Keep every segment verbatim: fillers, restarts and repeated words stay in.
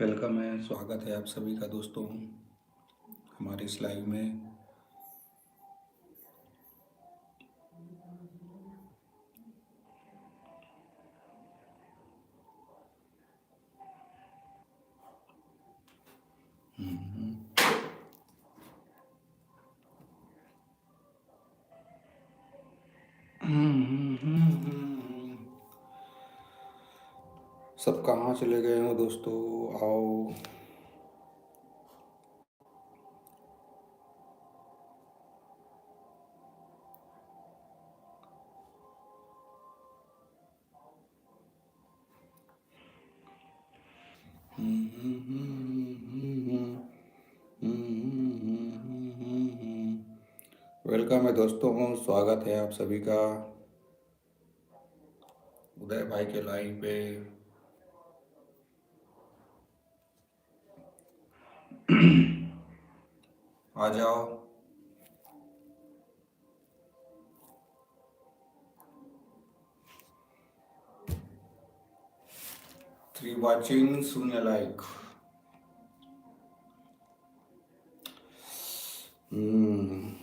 Welcome है, स्वागत है आप सभी का दोस्तों हमारे इस लाइव में। सब कहाँ चले गए हो दोस्तों? आओ। वेलकम है दोस्तों, स्वागत है आप सभी का उदय भाई के लाइव पे। आ जाओ। Three watching, शून्य लाइक। हम्म।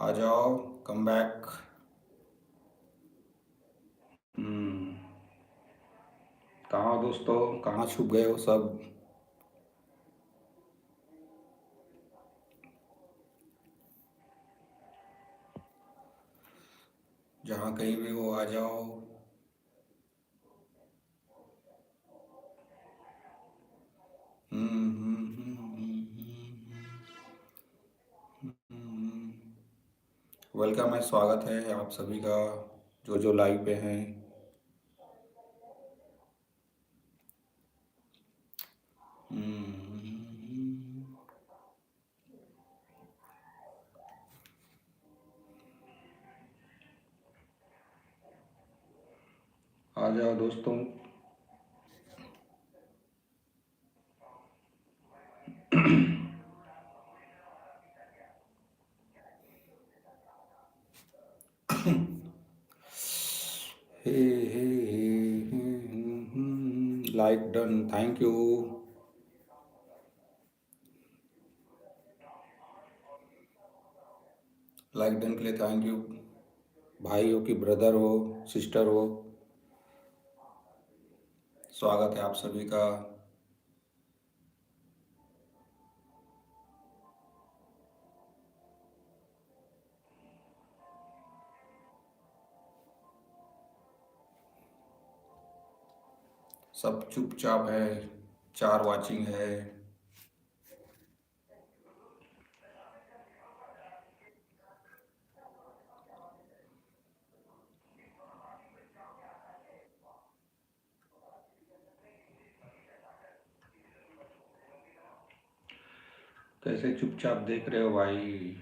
आ जाओ, कम बैक। हम्म। कहाँ हो दोस्तों, कहाँ छुप गए हो सब? जहाँ कहीं भी हो, आ जाओ। हम्म, हम्म, हम्म, हम्म, हम्म, हम्म। वेलकम है, स्वागत है आप सभी का, जो जो लाइव पे हैं। हम्म। आ जाओ दोस्तों। हे, हे, हे, हे, hmm, hmm, hmm, like done, thank you. Like done के लिए थैंक यू। भाई हो कि ब्रदर हो, सिस्टर हो, स्वागत है आप सभी का। सब चुपचाप है, चार वाचिंग है। कैसे चुपचाप देख रहे हो भाई?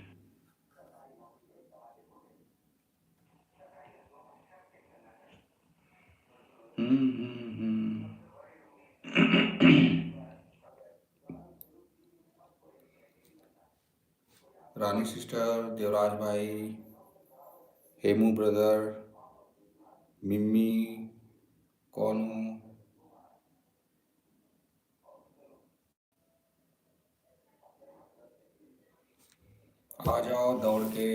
हम्म, हम्म, हम्म। रानी सिस्टर, देवराज भाई, हेमू ब्रदर, मिम्मी, कौन हो? आ जाओ दौड़ के।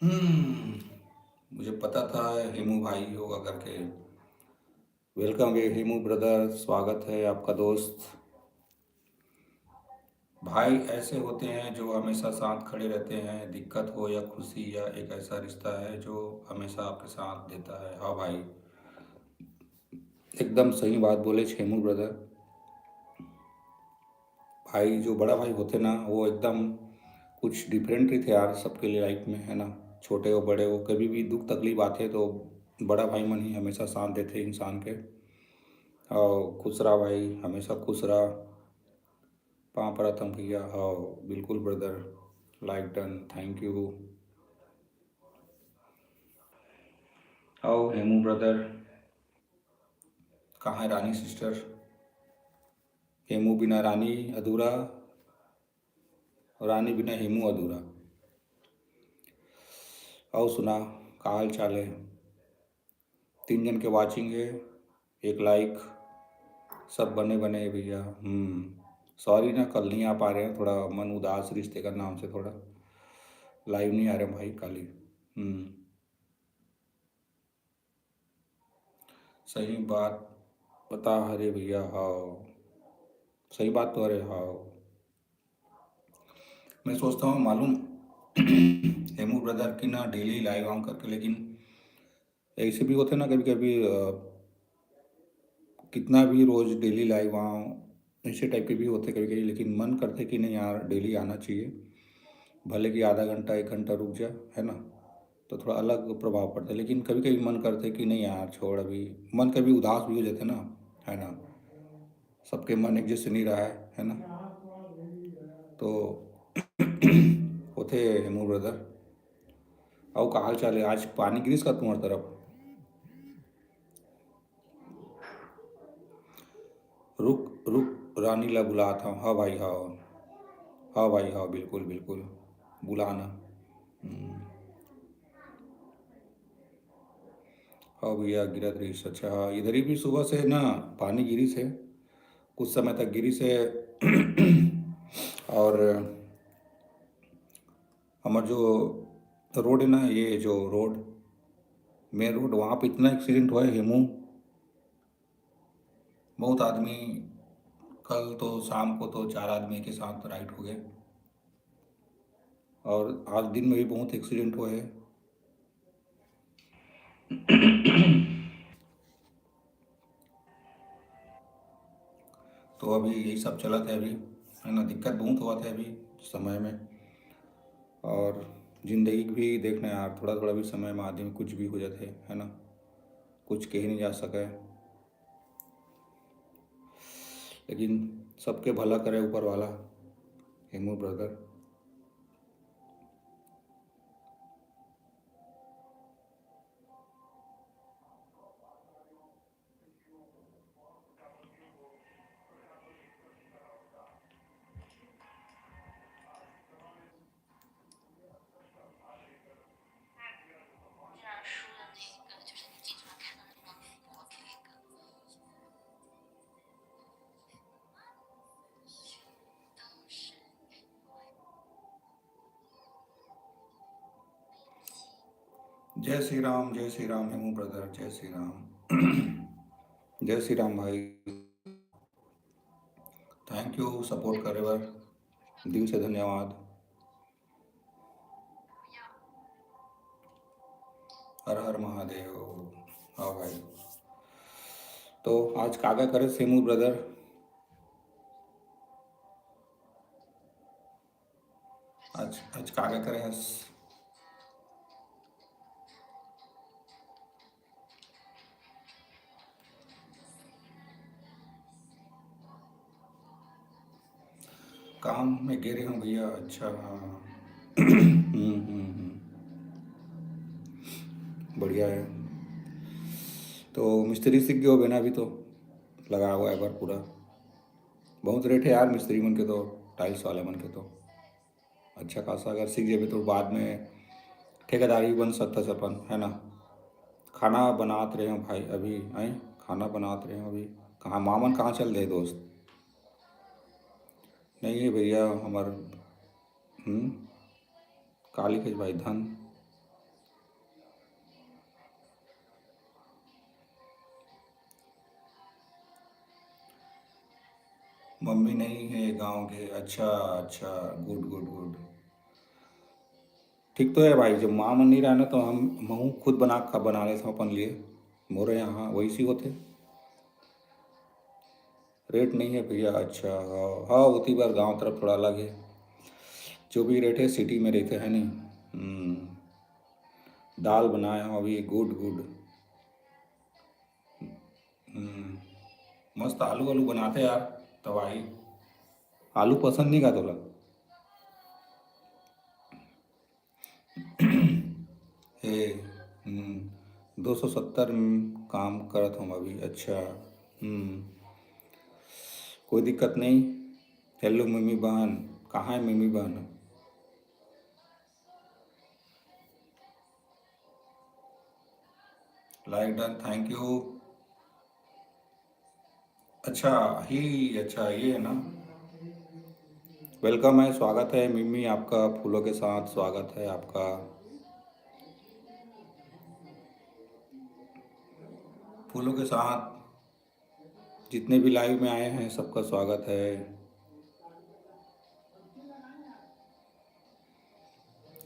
हम्म, मुझे पता था हेमू भाई होगा करके। वेलकम हेमू ब्रदर, स्वागत है आपका दोस्त। भाई ऐसे होते हैं जो हमेशा साथ खड़े रहते हैं, दिक्कत हो या खुशी, या एक ऐसा रिश्ता है जो हमेशा आपके साथ देता है। हाँ भाई, एकदम सही बात बोले हेमू ब्रदर। भाई, जो बड़ा भाई होते ना, वो एकदम कुछ डिफरेंट ही थे यार सबके लिए लाइफ में, है ना। छोटे हो बड़े हो, कभी भी दुख तकलीफ आते तो बड़ा भाई मन ही हमेशा साथ देते इंसान के। और खुश रहा भाई, हमेशा खुश रहा। पाँव पड़त हूँ भैया। हाँ बिल्कुल brother, like done, thank you. आओ हेमू ब्रदर, कहाँ है रानी सिस्टर? हेमू बिना रानी अधूरा, रानी बिना हेमू अधूरा। आओ सुना, का हाल चाल है? तीन जन के वॉचिंग है, एक लाइक, सब बने बने है भैया। हम्म, सॉरी ना, कल नहीं आ पा रहे हैं, थोड़ा मन उदास रिश्ते का नाम से, थोड़ा लाइव नहीं आ रहे भाई कल ही। हम्म, सही बात पता हरे भैया। हाँ, सही बात तो हरे। हाँ, मैं सोचता हूँ मालूम हेमू ब्रदर की ना डेली लाइव आऊँ करके, लेकिन ऐसे भी होते ना कभी कभी, कितना भी रोज डेली लाइव आऊँ, ऐसे टाइप के भी होते कभी कभी, लेकिन मन करते कि नहीं यार, डेली आना चाहिए, भले कि आधा घंटा एक घंटा रुक जा, है ना, तो थोड़ा अलग प्रभाव पड़ता है। लेकिन कभी कभी मन करते कि नहीं यार छोड़, अभी मन कभी उदास भी हो जाते ना, है ना, सबके मन एक जैसे नहीं रहा है, है ना, तो होते हेमू ब्रदर। अउ का हाल चाल है? आज पानी गिरिस का तुम्हार तरफ? रुक रुक, रानी ला बुलात हव। हाँ भाई, हाँ। हाँ भाई, हाँ, बिल्कुल बिल्कुल, बुलाना। हम्म। हाँ भैया, गिरत रहिस। अच्छा, हाँ, इधर ही भी सुबह से ना पानी गिरिस है, कुछ समय तक गिरिस है। और हमार जो रोड है ना, ये जो रोड, मेन रोड, वहाँ पे इतना एक्सीडेंट हुआ है हेमू, बहुत आदमी, कल तो शाम को तो चार आदमी के साथ राइड हो गए, और आज दिन में भी बहुत एक्सीडेंट हुए हैं। तो अभी यही सब चलत है अभी, है ना, दिक्कत बहुत होवत है अभी समय में। और जिंदगी भी देखना यार, थोड़ा थोड़ा भी समय में आदमी कुछ भी हो जाते है, है ना, कुछ कहे नहीं जा सके, लेकिन सबके भला करे ऊपर वाला, हेमू ब्रदर। जय श्री राम, जय श्री राम हेमू ब्रदर, जय श्री राम। जय श्री राम भाई, थैंक यू सपोर्ट करे बर, दिल से धन्यवाद। हर हर महादेव। हाँ भाई, तो आज का का करे हेमू ब्रदर? आज आज का का करे हस? काम में गे रहे हूँ भैया। अच्छा, हाँ। हम्म, हम्म, हम्म। बढ़िया है। तो मिस्त्री सीख गयो बेना, अभी तो लगा हुआ है बार पूरा। बहुत रेट है यार मिस्त्री मन के तो, टाइल्स वाले मन के तो। अच्छा खासा अगर सीख जाबे तो बाद में ठेकेदारी भी बन सकता है अपन, है ना? खाना बनात रहे हो भाई अभी, हैं? खाना बनात रहे हो अभी। कहाँ मामन कहाँ चल दे दोस्त? नहीं है भैया हमार। हम्म, का लिखे भाई? धन। मम्मी नहीं है गाँव के। अच्छा, अच्छा, गुड गुड गुड। ठीक तो है भाई, जब माँ मन नहीं रहना तो हम महू खुद बना खा बना लेते अपन लिए। मोरे यहाँ वैसी होते। रेट नहीं है भैया। अच्छा, हाँ हाँ, उती बार गांव तरफ थोड़ा अलग है। जो भी रेट है सिटी में रहते हैं नहीं। हम्म, दाल बनाए हो अभी, गुड गुड। हम्म, मस्त आलू आलू बनाते यार। तबाही। आलू पसंद नहीं का तोला? हे, हम्म, दो सौ सत्तर में काम करत हूँ अभी। अच्छा, हम्म, कोई दिक्कत नहीं। हेलो मिमी बहन, कहाँ है मिमी बहन? लाइक डन, थैंक यू। अच्छा, ही अच्छा, ये है ना? वेलकम है, स्वागत है मिमी आपका, फूलों के साथ स्वागत है आपका। फूलों के साथ जितने भी लाइव में आए हैं, सबका स्वागत है।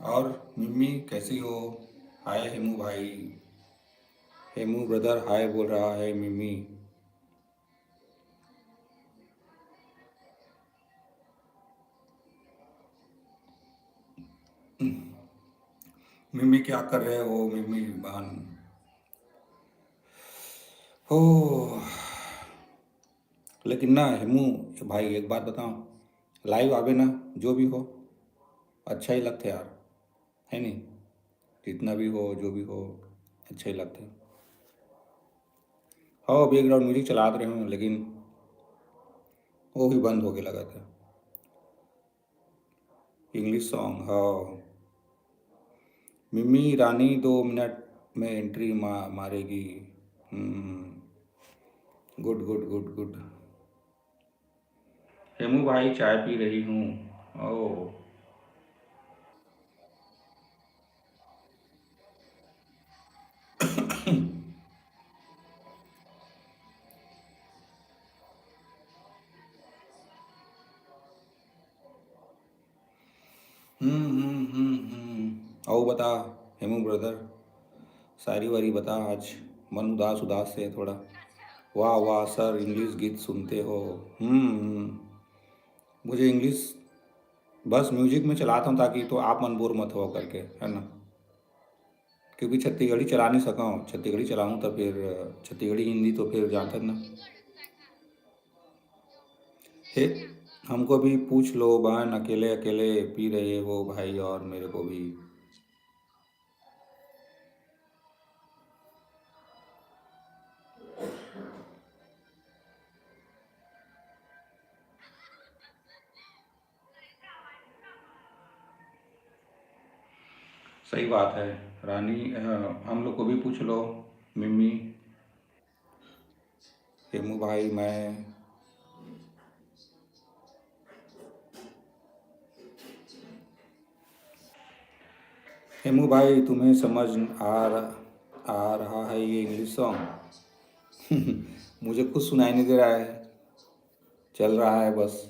और मिम्मी कैसी हो? हाय हेमू भाई। हेमू ब्रदर हाय बोल रहा है मिम्मी। मिम्मी क्या कर रहे हो मिम्मी बहन? हो, लेकिन ना हेमू भाई, एक बात बताओ, लाइव आवे ना, जो भी हो, अच्छा ही लगता है यार, है नहीं? जितना भी हो, जो भी हो, अच्छा ही लगता है। हाँ, बैकग्राउंड म्यूजिक चलात रहे हूँ, लेकिन वो भी बंद हो गया लगा था। इंग्लिश सॉन्ग, हाँ। मिमी रानी दो मिनट में एंट्री मा-, मारेगी। हम्म, गुड गुड गुड गुड। हेमू भाई चाय पी रही हूँ। ओ। हम्म हम्म हम्म हम्म। अउ बता हेमू ब्रदर, शायरी वारी बता, आज मन उदास उदास है थोड़ा। वाह वाह सर, इंग्लिश गीत सुनते हो? हम्म हम्म। मुझे इंग्लिश बस म्यूजिक में चलाता हूँ ताकि तो आप मन बोर मत हो करके, है ना? क्योंकि छत्तीसगढ़ी चला नहीं सका हूँ, छत्तीसगढ़ी चलाऊँ तो फिर छत्तीसगढ़ी हिंदी तो फिर जानते ना। हे, हमको भी पूछ लो बहन, अकेले अकेले पी रहे हो भाई, और मेरे को भी। सही बात है रानी, अ, हम लोग को भी पूछ लो मिम्मी। हेमू भाई, मैं हेमू भाई, तुम्हें समझ आ रहा, आ रहा है ये इंग्लिश सॉन्ग? मुझे कुछ सुनाई नहीं दे रहा है, चल रहा है बस।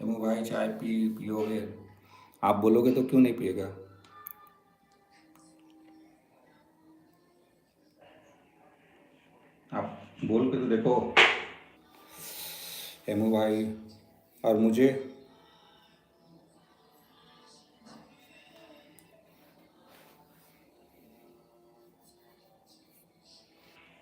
हेमू भाई चाय पी पियोगे? आप बोलोगे तो क्यों नहीं पिएगा? आप बोल के तो देखो हेमू भाई। और मुझे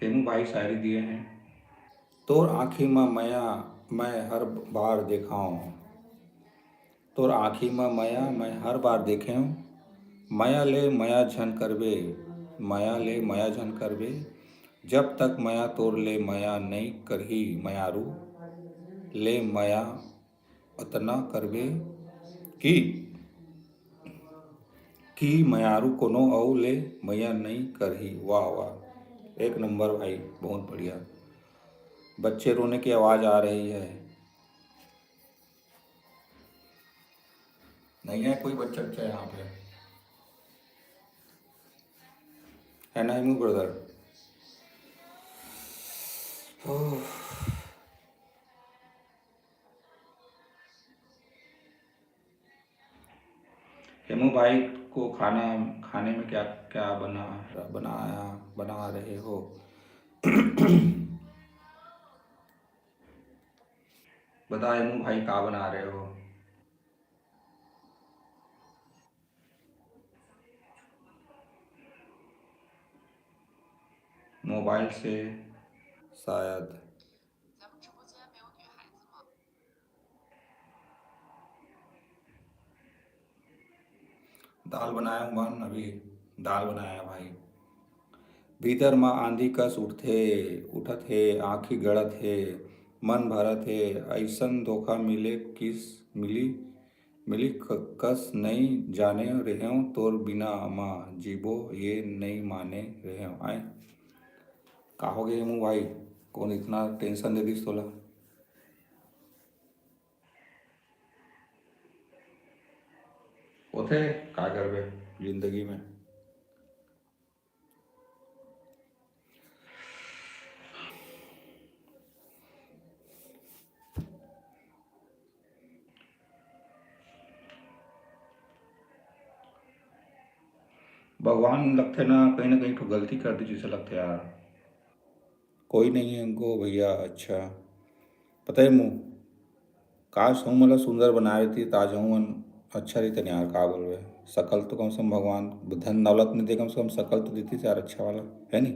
हेमू भाई शायरी दिए हैं। तोर आँखी म मया मैं हर बार देखांव। तोर आँखी म मया मैं हर बार देखेंव। मया ले मया झन करबे, मया ले मया झन करबे। जब तक मया तोर ले मया नइ करही मयारू, ले मया अतना करबे कि, कि मयारू कोनो अउ ले मया नइ करही। वाह, वाह, एक नंबर भाई, बहुत बढ़िया। बच्चे रोने की आवाज़ आ रही है। नहीं है कोई बच्चा, बच्चा यहाँ पे? है ना हेमू ब्रदर? ओह। हेमू भाई को खाना, खाने में क्या क्या बना, बनाया, बना रहे हो? बता हेमू भाई, का बना रहे हो? मोबाइल से शायद। दाल बनाया हूँ मन, अभी दाल बनाया भाई। भीतर म आंधी कस उठथे, उठत हे, आँखी गड़त हे, मन भरत हे, अइसन धोखा मिले किस मिली, मिली क-, कस नइ जाने रेहेंव, तोर बिना म जीबो ये नइ माने रेहेंव। आय, का हो गे हेमू भाई, कौन इतना टेंशन दे दिस तोला? होथे, का करबे जिंदगी में। भगवान लगथे ना, कहीं ना कहीं ठो गलती कर दी जैसे लगथे यार। कोई नहीं है गो भैया। अच्छा, पता है मु, काश हूँ मतलब सुंदर बनाए रहती त आज हूँ मन अच्छा रही तन यार। का बोलबे, सकल तो कम से कम भगवान धन दौलत नहीं दे, कम से कम सकल तो देती यार, अच्छा वाला, है नी?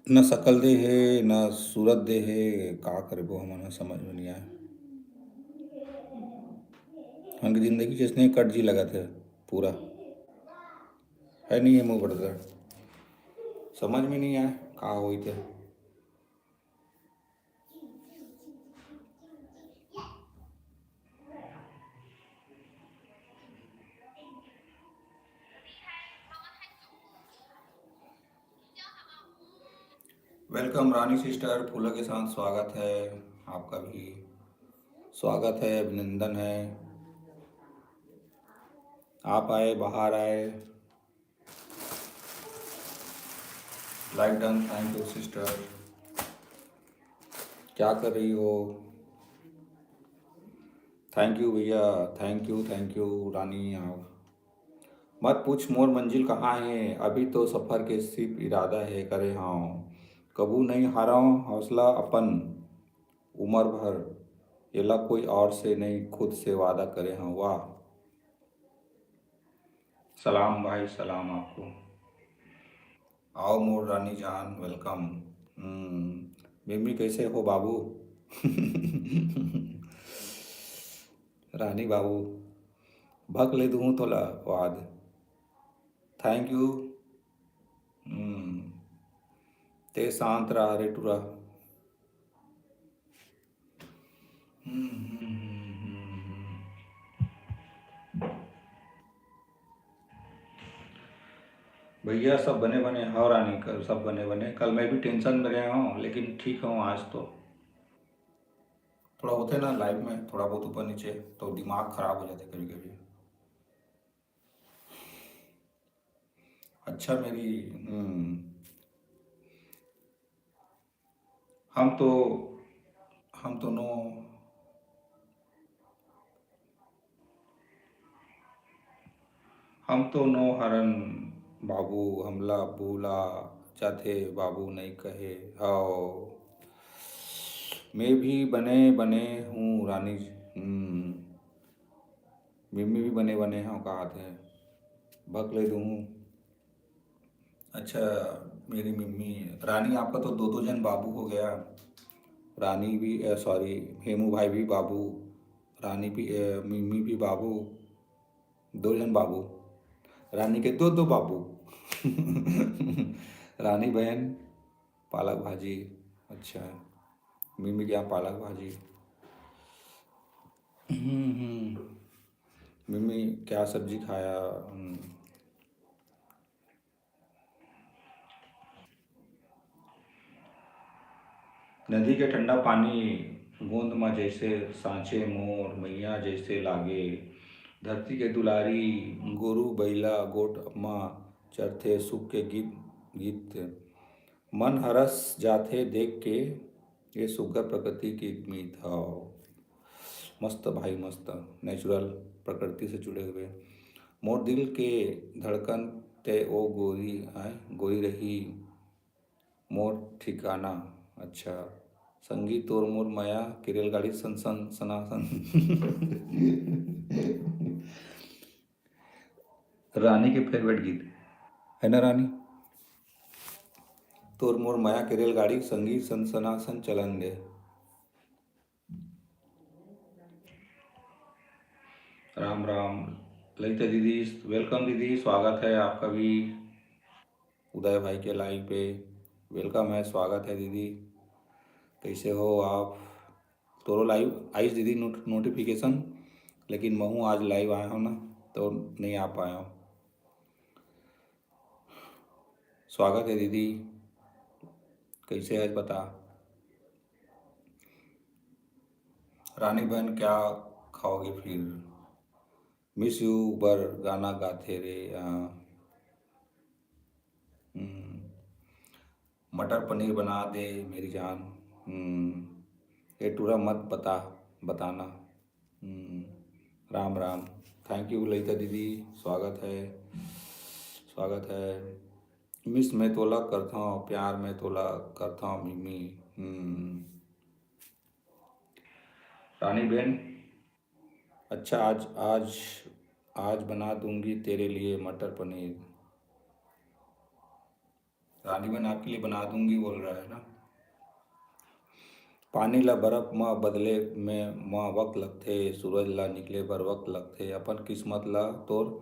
न सकल दे हे, न सूरत दे हे, का करबो हमन ह, समझ में नहीं आए। हमके जिंदगी जैसने कट जी लगत हे पूरा, है नहीं हेमू ब्रदर, समझ में नहीं आए का होई ते। वेलकम रानी सिस्टर, फूलों के साथ स्वागत है आपका भी, स्वागत है, अभिनंदन है। आप आए, बाहर आए। लाइक डन, थैंक यू सिस्टर। क्या कर रही हो? थैंक यू भैया, थैंक यू, थैंक यू रानी। आप मत पूछ मोर मंजिल कहाँ है, अभी तो सफर के सिर्फ इरादा है करे हव। कभू नहीं हारव हौसला अपन, उम्र भर एला कोई और से नहीं, खुद से वादा करे हव। वाह, सलाम भाई, सलाम आपको। आओ मोर रानी जान, वेलकम। हम्म, मिमी कैसे हो बाबू? रानी बाबू, भक ले दूँ तोला वाद। Thank you. हम्म, ते शांत रहा रे टूरा। हम्म, हम्म, हम्म, हम्म, हम्म। भैया, सब बने बने हव रानी, कर सब बने बने। कल मैं भी टेंशन में रहे हूँ, लेकिन ठीक हूँ आज तो। थोड़ा होते ना लाइफ में, थोड़ा बहुत ऊपर नीचे, तो दिमाग खराब हो जाते कभी कभी। अच्छा, मेरी, हम्म, हम तो, हम तो नो, हम तो नो हरन बाबू, हमला भूला जाथे बाबू, नई कहे हव। मैं भी बने बने हूँ रानी। हम्म, मिम्मी भी बने बने हव, का आते भक ले दूँ। अच्छा, मेरी मिम्मी, रानी, आपका तो दो दो जन बाबू हो गया। रानी भी, सॉरी, हेमू भाई भी बाबू, रानी भी, अ, मिम्मी भी बाबू, दो जन बाबू, रानी के दो दो बाबू। रानी बहन, पालक भाजी। अच्छा, मिम्मी के यहाँ पालक भाजी। हम्म, हम्म। मिम्मी क्या सब्जी खाया? हम्म। नदी के ठंडा पानी, गोंद म जैसे सांचे मोर मैया जैसे लागे। धरती के दुलारी, गोरू बैला गोठ म चरथे सुख के गीत, गीत। मन हरस जाथे देख के, ये सुग्घर प्रकृति के मीत हव। मस्त भाई, मस्त, नेचुरल, प्रकृति से जुड़े हुए। मोर दिल के धड़कन ते ओ गोरी, आय, गोरी रही मोर ठिकाना। अच्छा, संगी तोर मोर मया के रेलगाड़ी सन सन सना सन। रानी के फेवरेट गीत है ना रानी? तोर मोर मया के रेलगाड़ी संगी सन सना सन चलन दे। राम राम ललिता दीदी, वेलकम दीदी, स्वागत है आपका भी उदय भाई के लाइव पे। वेलकम है, स्वागत है दीदी। कैसे हो आप? तोरो लाइव आइस दीदी नोट-, नोटिफिकेशन, लेकिन महू आज लाइव आया हूँ ना, तो नहीं आ पाया हूँ। स्वागत है दीदी, कैसे है बता। रानी बहन क्या खाओगे फिर? मिस यू बर गाना गाथे रे। आ, हम्म, मटर पनीर बना दे मेरी जान। हम्म, ये टूरा मत बता, बताना। हम्म, राम राम। थैंक यू ललिता दीदी, स्वागत है, स्वागत है। मिस मैं तोला करथौं, प्यार मैं तोला करथौं मिमी। हम्म। रानी बेन, अच्छा, आज, आज, आज बना दूंगी तेरे लिए मटर पनीर। रानी बेन आपके लिए बना दूंगी बोल रहा है ना। पानी ला बर्फ म बदले में म वक्त लगथे, सूरज ला निकले बर वक्त लगथे। अपन किस्मत ला तोर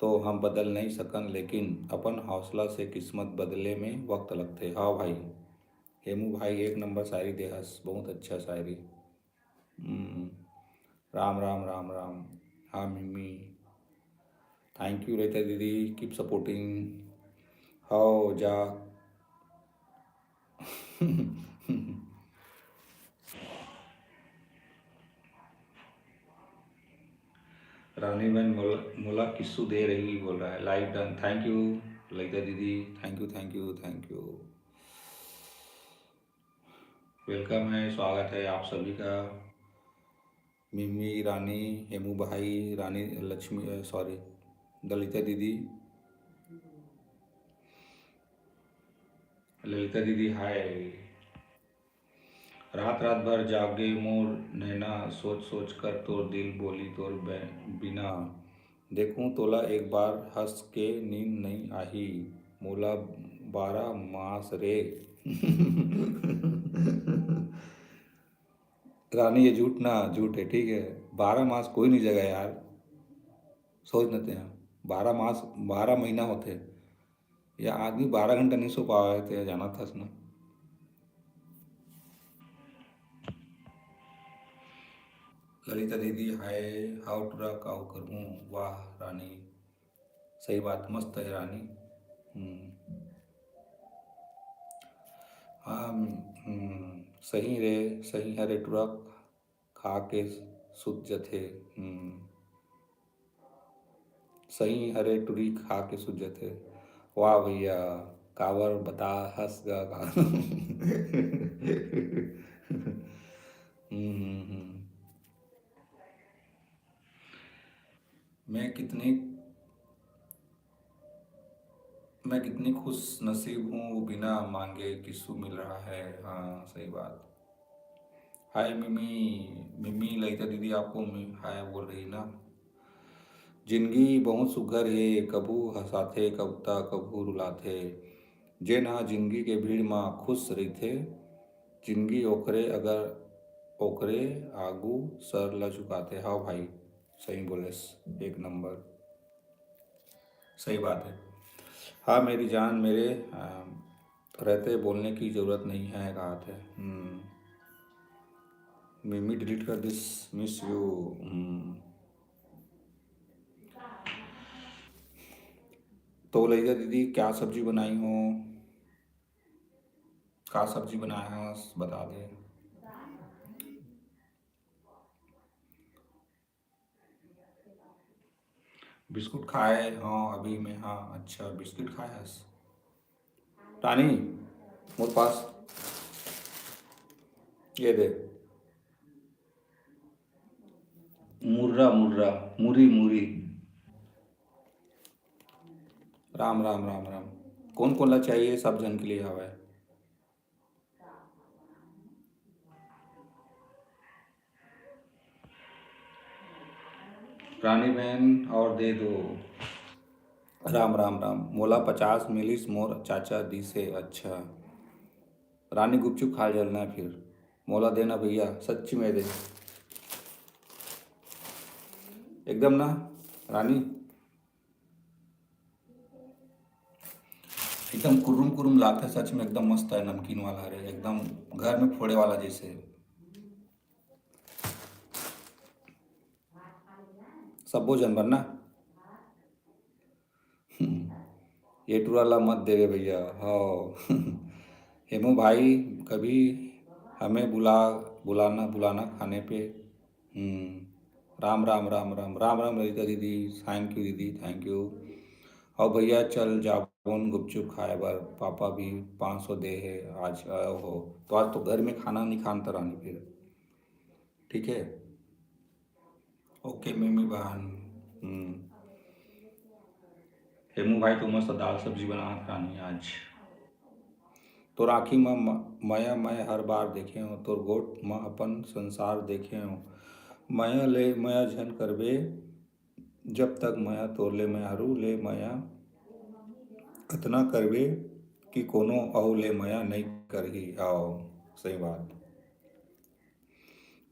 तो हम बदल नहीं सकन, लेकिन अपन हौसला से किस्मत बदले में वक्त लगथे। हाँ भाई, हेमू भाई एक नंबर शायरी देहस, बहुत अच्छा शायरी। हम्म, राम राम राम राम। हाँ मिमी, थैंक यू रेता दीदी, कीप सपोर्टिंग। हाओ जा। रानी बहन मोला, मोला किस्सू दे रही बोल रहा है। Live done. Thank you Lalita दीदी, thank you, thank you, thank you. Welcome है, स्वागत है आप सभी का। मिमी, रानी, हेमू भाई, रानी लक्ष्मी, सॉरी, ललिता दीदी, ललिता दीदी हाय। रात रात भर जागे मोर नैना, सोच सोच कर तोर दिल बोली तोर बिना। देखूं तोला एक बार हंस के, नींद नई आही मोला बारह मास रे। रानी, ये झूठ ना झूठ है, ठीक है? बारह मास कोई नहीं जगा यार, सोच लेते हैं। बारह मास, बारह महीना होते, या आदमी बारह घंटा नहीं सो पावा है, तो जाना था ना। ललिता दीदी, हाय, हाउ टुरा काउ करहूँ। वाह रानी, सही बात, मस्त है रानी। हम्म। हाँ, हम्म, सही रे, सही हरे टुरा, खा के सुत जथे। हम्म। सही हरे टुरी खा के सुत जथे। वाह भैया, काबर बता हस गा का। हम्म, हम्म, हम्म। मैं कितनी, मैं कितनी खुश नसीब हूँ, वो बिना मांगे किस्सू मिल रहा है। हाँ, सही बात। हाय मिमी, मिमी ललिता दीदी आपको मि-, हाय बोल रही ना। जिंदगी बहुत सुघर हे, कभू हंसाथे, कब त कभू रुलाथे। जेन ह जिंदगी के भीड़ म खुश रहिथे, जिंदगी ओकरे अगर ओकरे आगू सर ल झुकाथे। हाँ भाई, सही बोलेस, एक नंबर, सही बात है। हाँ मेरी जान, मेरे, अ, रहते बोलने की जरूरत नहीं है, कहा थे। हम्म। मिमी डिलीट कर दिस, मिस यू। हम्म। तो ललिता दीदी, क्या सब्जी बनाई हो, का सब्जी बनाया है, बता दे। बिस्कुट खाए, हाँ, अभी मैं, हाँ, अच्छा, बिस्कुट खाए हस। रानी, मोर पास, ये दे। मुर्रा, मुर्रा, मुरी, मुरी। राम, राम, राम, राम। कौन, कौन ला चाहिए, सब जन के लिए हवय। रानी बहन, और दे दो। राम, राम, राम। मोला पचास मिलिस, मोर चाचा दिसे। अच्छा, रानी गुपचुप खा जलना फिर। मोला देना भैया, सच्ची में दे। एकदम ना रानी, एकदम कुरुम कुरुम लागथे सच में, एकदम मस्त है नमकीन वाला रे, एकदम घर में फोड़े वाला जैसे। सब्बो जन बर ना। हम्म, ये टुरा ला मत देवे भैया। हाँ। हेमू भाई, कभी हमें बुला, बुलाना, बुलाना खाने पे। हम्म, राम, राम, राम, राम, राम, राम, ललिता दीदी, thank you दीदी, thank you। और भैया, चल जाबोन गुपचुप खाए बर, पापा भी पाँच सौ दे है आज। अ, हो, तो आज तो घर में खाना नहीं खान त रानी फिर, ठीक है? OK मिमी बहन। हम्म। हेमू भाई तो मस्त दाल सब्जी बनात रानी आज। तोर आँखी म, म, मया मैं हर बार देखे हूँ, तोर गोठ म अपन संसार देखे हूँ। मया ले मया झन करबे, जब तक मया तोर ले मयारू ले मया अतना करबे कि कोनो अउ ले मया नइ करही। आओ, सही बात।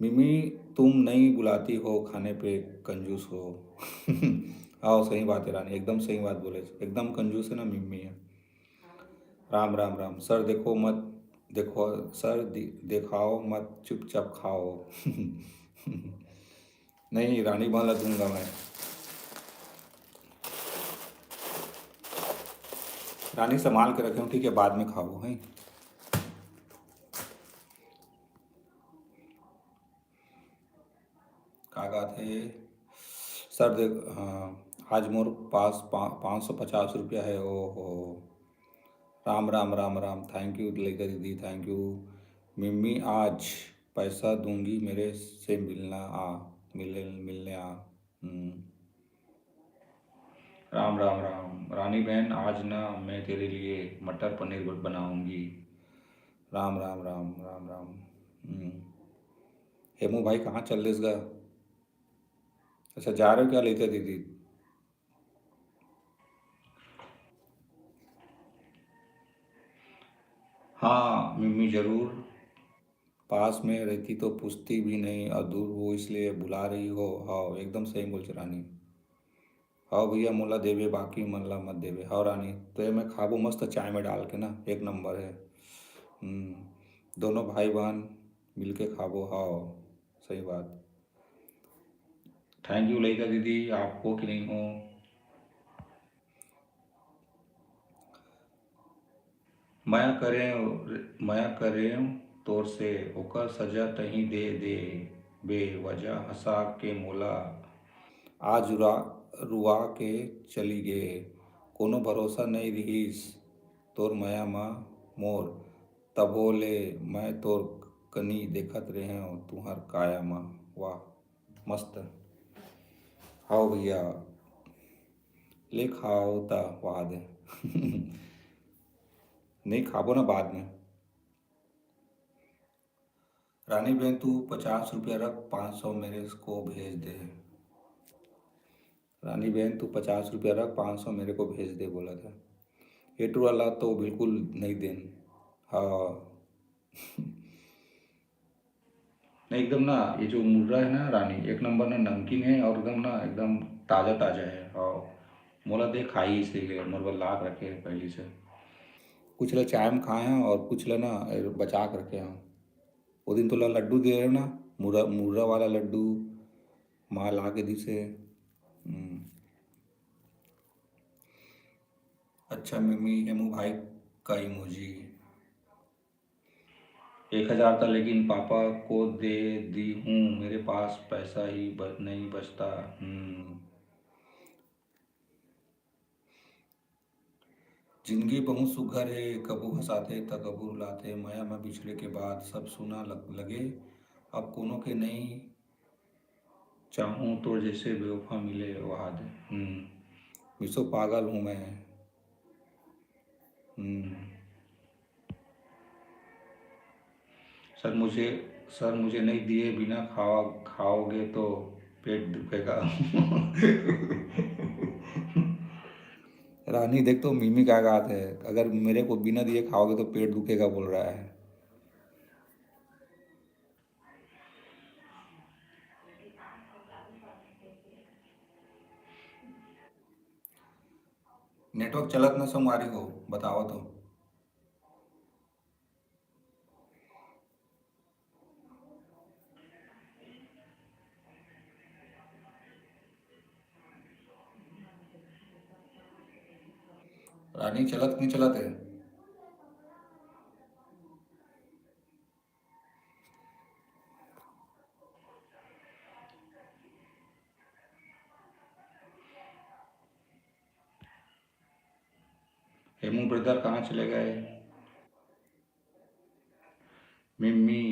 मिमी, तुम नहीं बुलाती हो खाने पे, कंजूस हो। आओ, सही बात है रानी, एकदम सही बात बोले, एकदम कंजूस है ना मिमी है। राम, राम, राम। सर देखो मत, देखो सर, दि-, देखाओ मत, चुपचाप खाओ। नहीं, रानी बहन ला दूंगा मैं। रानी संभाल के रखे हूँ, ठीक है, बाद में खाओ, हैं? का कहत हे? सर देख, हाँ, आज मोर पास पा-, पाँच सौ पचास रुपया है। ओ हो, राम, राम, राम, राम। Thank you ललिता दीदी, thank you। मिम्मी, आज पैसा दूंगी, मेरे से मिलना आ, मिले, मिलने आ। हम्म। राम, राम, राम। रानी बहन, आज ना मैं तेरे लिए मटर पनीर ब-, बनाऊंगी। राम, राम, राम, राम, राम। हम्म। हेमू भाई, कहाँ चल देस गा? अच्छा, जा रहे हो क्या ललिता दीदी? हाँ, मिम्मी, जरूर। पास में रहती तो पूछती भी नहीं, और दूर हो इसलिए बुला रही हो। हाँ, एकदम सही बोल रानी। हाँ भैया, मोला देवे, बाकी मन ला मत देवे। हाँ रानी, तो ये मैं खाबो मस्त चाय में डाल के ना, एक नंबर है। हम्म, दोनों भाई बहन मिलके खाबो। हाँ, सही बात। थैंक यू ललिता दीदी, आप हो कि नहीं हो? मया करें, मया करें तोर से, ओकर सजा तहीं दे दे, बेवजह हंसा के मोला। आज रुआ, रुआ के चली गे, कोनो भरोसा नइ रिहिस तोर मया म मोर, तभो ले मैं तोर कनी देखत रेहेंव तुंहर काया म। वाह, मस्त। हव भैया, ले खाओ त बाद। नहीं खाबो ना बाद में। रानी बहन, तू पचास रुपया रख, पाँच सौ मेरे को भेज दे। रानी बहन, तू पचास रुपया रख, पाँच सौ मेरे को भेज दे, बोला था। ये टूरा ला तो बिल्कुल नहीं देन। हाँ। नहीं, एकदम ना, ये जो मुर्रा है ना रानी, एक नंबर ना नमकीन है और एकदम ना, एकदम ताजा ताजा है। और मोला दे खाई, इसीलिए मोर बर ला के रखे है पहली से। कुछ ला चाय में खाए हैं और कुछ ला ना बचा के रखे हैं। वो दिन तोला लड्डू दे रहे ना, मुर्रा, मुर्रा वाला लड्डू माँ ला के दिसे। हम्म। अच्छा मिमी, हेमू भाई का इमोजी। एक हजार था, लेकिन पापा को दे दी हूँ, मेरे पास पैसा ही ब-, नहीं बचता। हम्म। जिंदगी बहुत सुघर हे, कभू हंसाथे त कभू रुलाथे। मया म बिछड़े के बाद सब सुना लग-, लगे। अब कोनो के नई चाहूँ, तोर जैसे बेवफा मिले वहाद। हम्म, मिसो पागल हूँ मैं। हम्म। सर मुझे, सर मुझे नहीं दिए बिना खावा, खाओगे तो पेट दुखेगा। रानी, देख तो मिमी क्या कहा है, अगर मेरे को बिना दिए खाओगे तो पेट दुखेगा बोल रहा है। नेटवर्क चलत न संगवारी हो, बताओ तो। रानी, चलत नहीं चलत है? हेमू ब्रदर कहाँ चले गए? मिम्मी।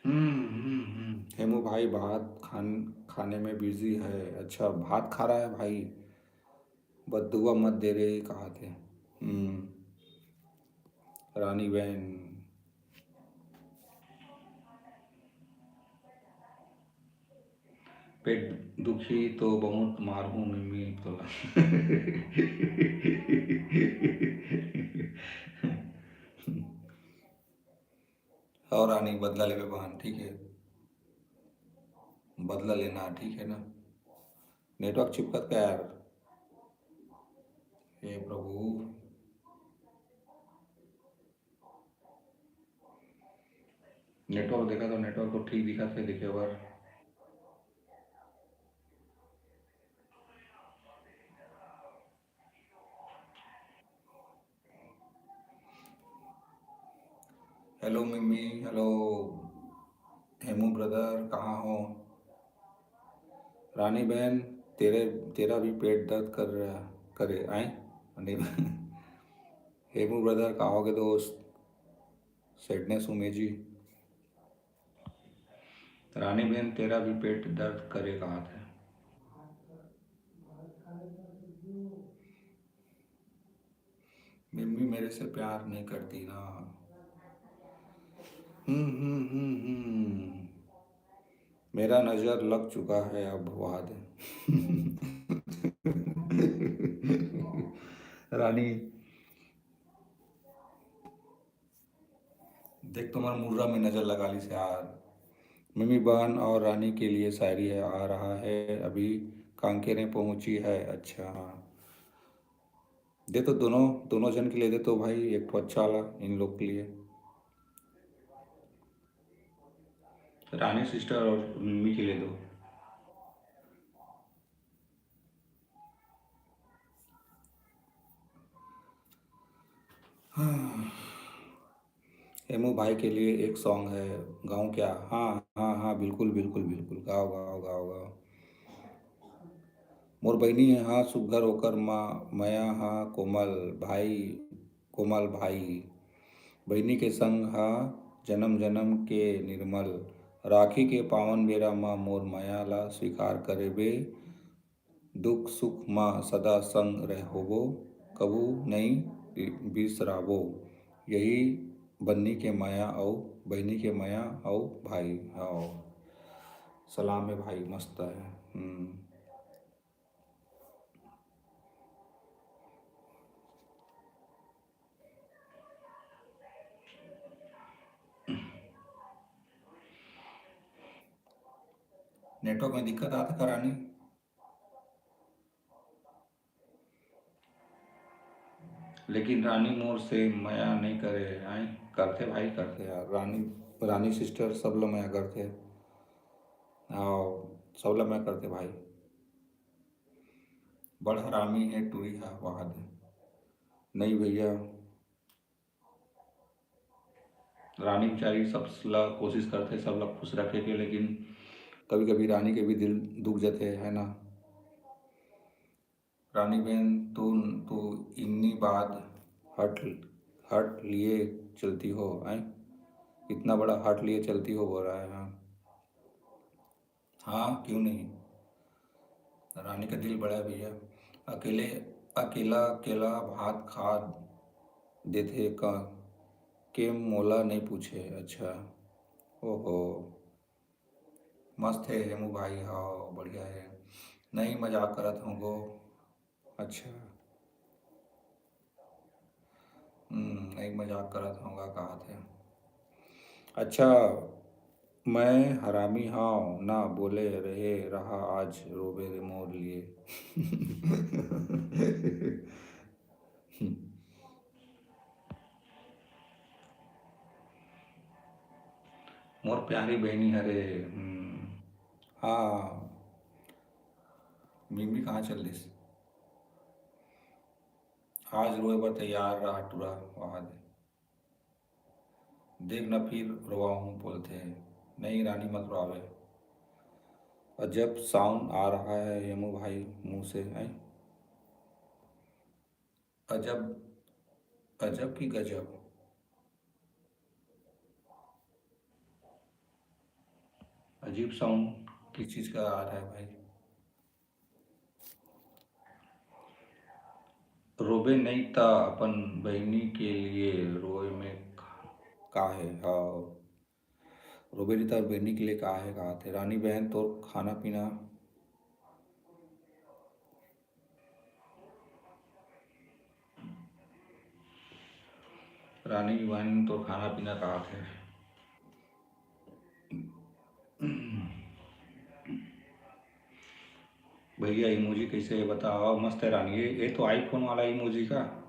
हम्म, हम्म, हम्म। हेमू भाई भात खान-, खाने में बिजी है। अच्छा, भात खा रहा है भाई। बददुआ मत दे रे, कहा थे। हम्म। रानी बहन। पेट दुखी तो बहुत मारहूँ मिम्मी तोला। और रानी बदला लेबे बहन, ठीक है, बदला लेना, ठीक है ना। नेटवर्क चिपकत का यार, हे प्रभु। नेटवर्क देखा तो नेटवर्क तो ठीक दिखा थे, देखे बार। हेलो मिम्मी, हेलो हेमू ब्रदर, कहाँ हो? रानी बहन, तेरे, तेरा भी पेट दर्द कर रहा, करे, आए? नहीं। हेमू ब्रदर, कहाँ हो गए दोस्त? सैडनेस हूँ मैं जी। रानी बहन, तेरा भी पेट दर्द करे, कहा थे। मिम्मी मेरे से प्यार नहीं करती ना। हम्म, हम्म, हम्म, हम्म। मेरा नजर लग चुका है अब वहाद। रानी, देख, तुम्हार मुर्रा में नजर लगा ली से यार। मिमी बहन और रानी के लिए शायरी है, आ रहा है, अभी कांकेरे पहुंची है। अच्छा, हाँ। दे तो दोनों, दोनों जन के लिए दे तो भाई, एक ठो अच्छा वाला इन लोग के लिए। रानी सिस्टर और मिम्मी के लिए दो। हाँ। हेमू भाई के लिए एक सॉन्ग है, गाऊं क्या? हाँ, हाँ, हाँ, बिल्कुल, बिल्कुल, बिल्कुल, गाओ, गाओ, गाओ, गाओ। मोर बहिनी है, हाँ, सुग्घर ओकर माँ, मया, हाँ, कोमल भाई, कोमल भाई। बहिनी के संग, हाँ, जन्म जन्म के निर्मल। राखी के पावन बेरा मा मोर मया ला स्वीकार करेबे। दुख सुख मा सदा संग रहोबो, कभू नइ बि-, बिसराबो। यही बन्नी के मया अउ बहिनी के मया अउ भाई। हव। सलाम हे भाई, मस्त हे। हम्म। नेटवर्क में दिक्कत आत हे का रानी? लेकिन रानी मोर से मया नइ करे, आय? करथे भाई, करथे यार। रानी, रानी सिस्टर सब ल मया करथे। अउ सब ल मया करथे भाई। बड़ हरामी हे टूरी हा, वहा दे। नहीं भैया, रानी बेचारी सब ला कोशिश करथे सब ला खुश रखे के, लेकिन कभी-कभी रानी के भी दिल दुख जथे, है ना? रानी बहन, तू, तू इन्नी बात हट, हट लिए चलती हो, हैं? इतना बड़ा हट लिए चलती हो, बोल रहा है, हाँ। हाँ, क्यों नहीं? रानी का दिल बड़ा है भैया। अकेले, अकेला, अकेला भात खा देथे का? के मोला नहीं पूछे। अच्छा, ओहो, मस्त है हेमू भाई, हाँ, बढ़िया है। नहीं, मजाक करत हूँ गो। अच्छा। हम्म, नहीं, मजाक करत हूँ गा, कहा थे। अच्छा, मैं हरामी हव ना, बोले रहे रहा आज रोबे रे मोर लिए। मोर प्यारी बहनी हरे। हम्म, हाँ, मिम्मी कहाँ चल दिस? आज रोए बर तैयार रहा टूरा, वहा दे। देख न फिर रोवाहूँ बोलथे। नहीं रानी मत रोवे। अजब साउंड आ रहा है हेमू भाई मुंह से, हैं? अजब, अजब की गजब। अजीब साउंड किस चीज़ का आ रहा है भाई? रोबे नहीं ता अपन बहिनी के लिए रोए में का है? हाँ, रोबे नहीं ता बहिनी के लिए का है, कहा थे। रानी बहन, तोर खाना पीना, रानी बहन, तोर खाना पीना कहा थे। भैया, इमोजी कैसे है बताओ? मस्त है रानी। ये, ये तो आईफोन वाला इमोजी का।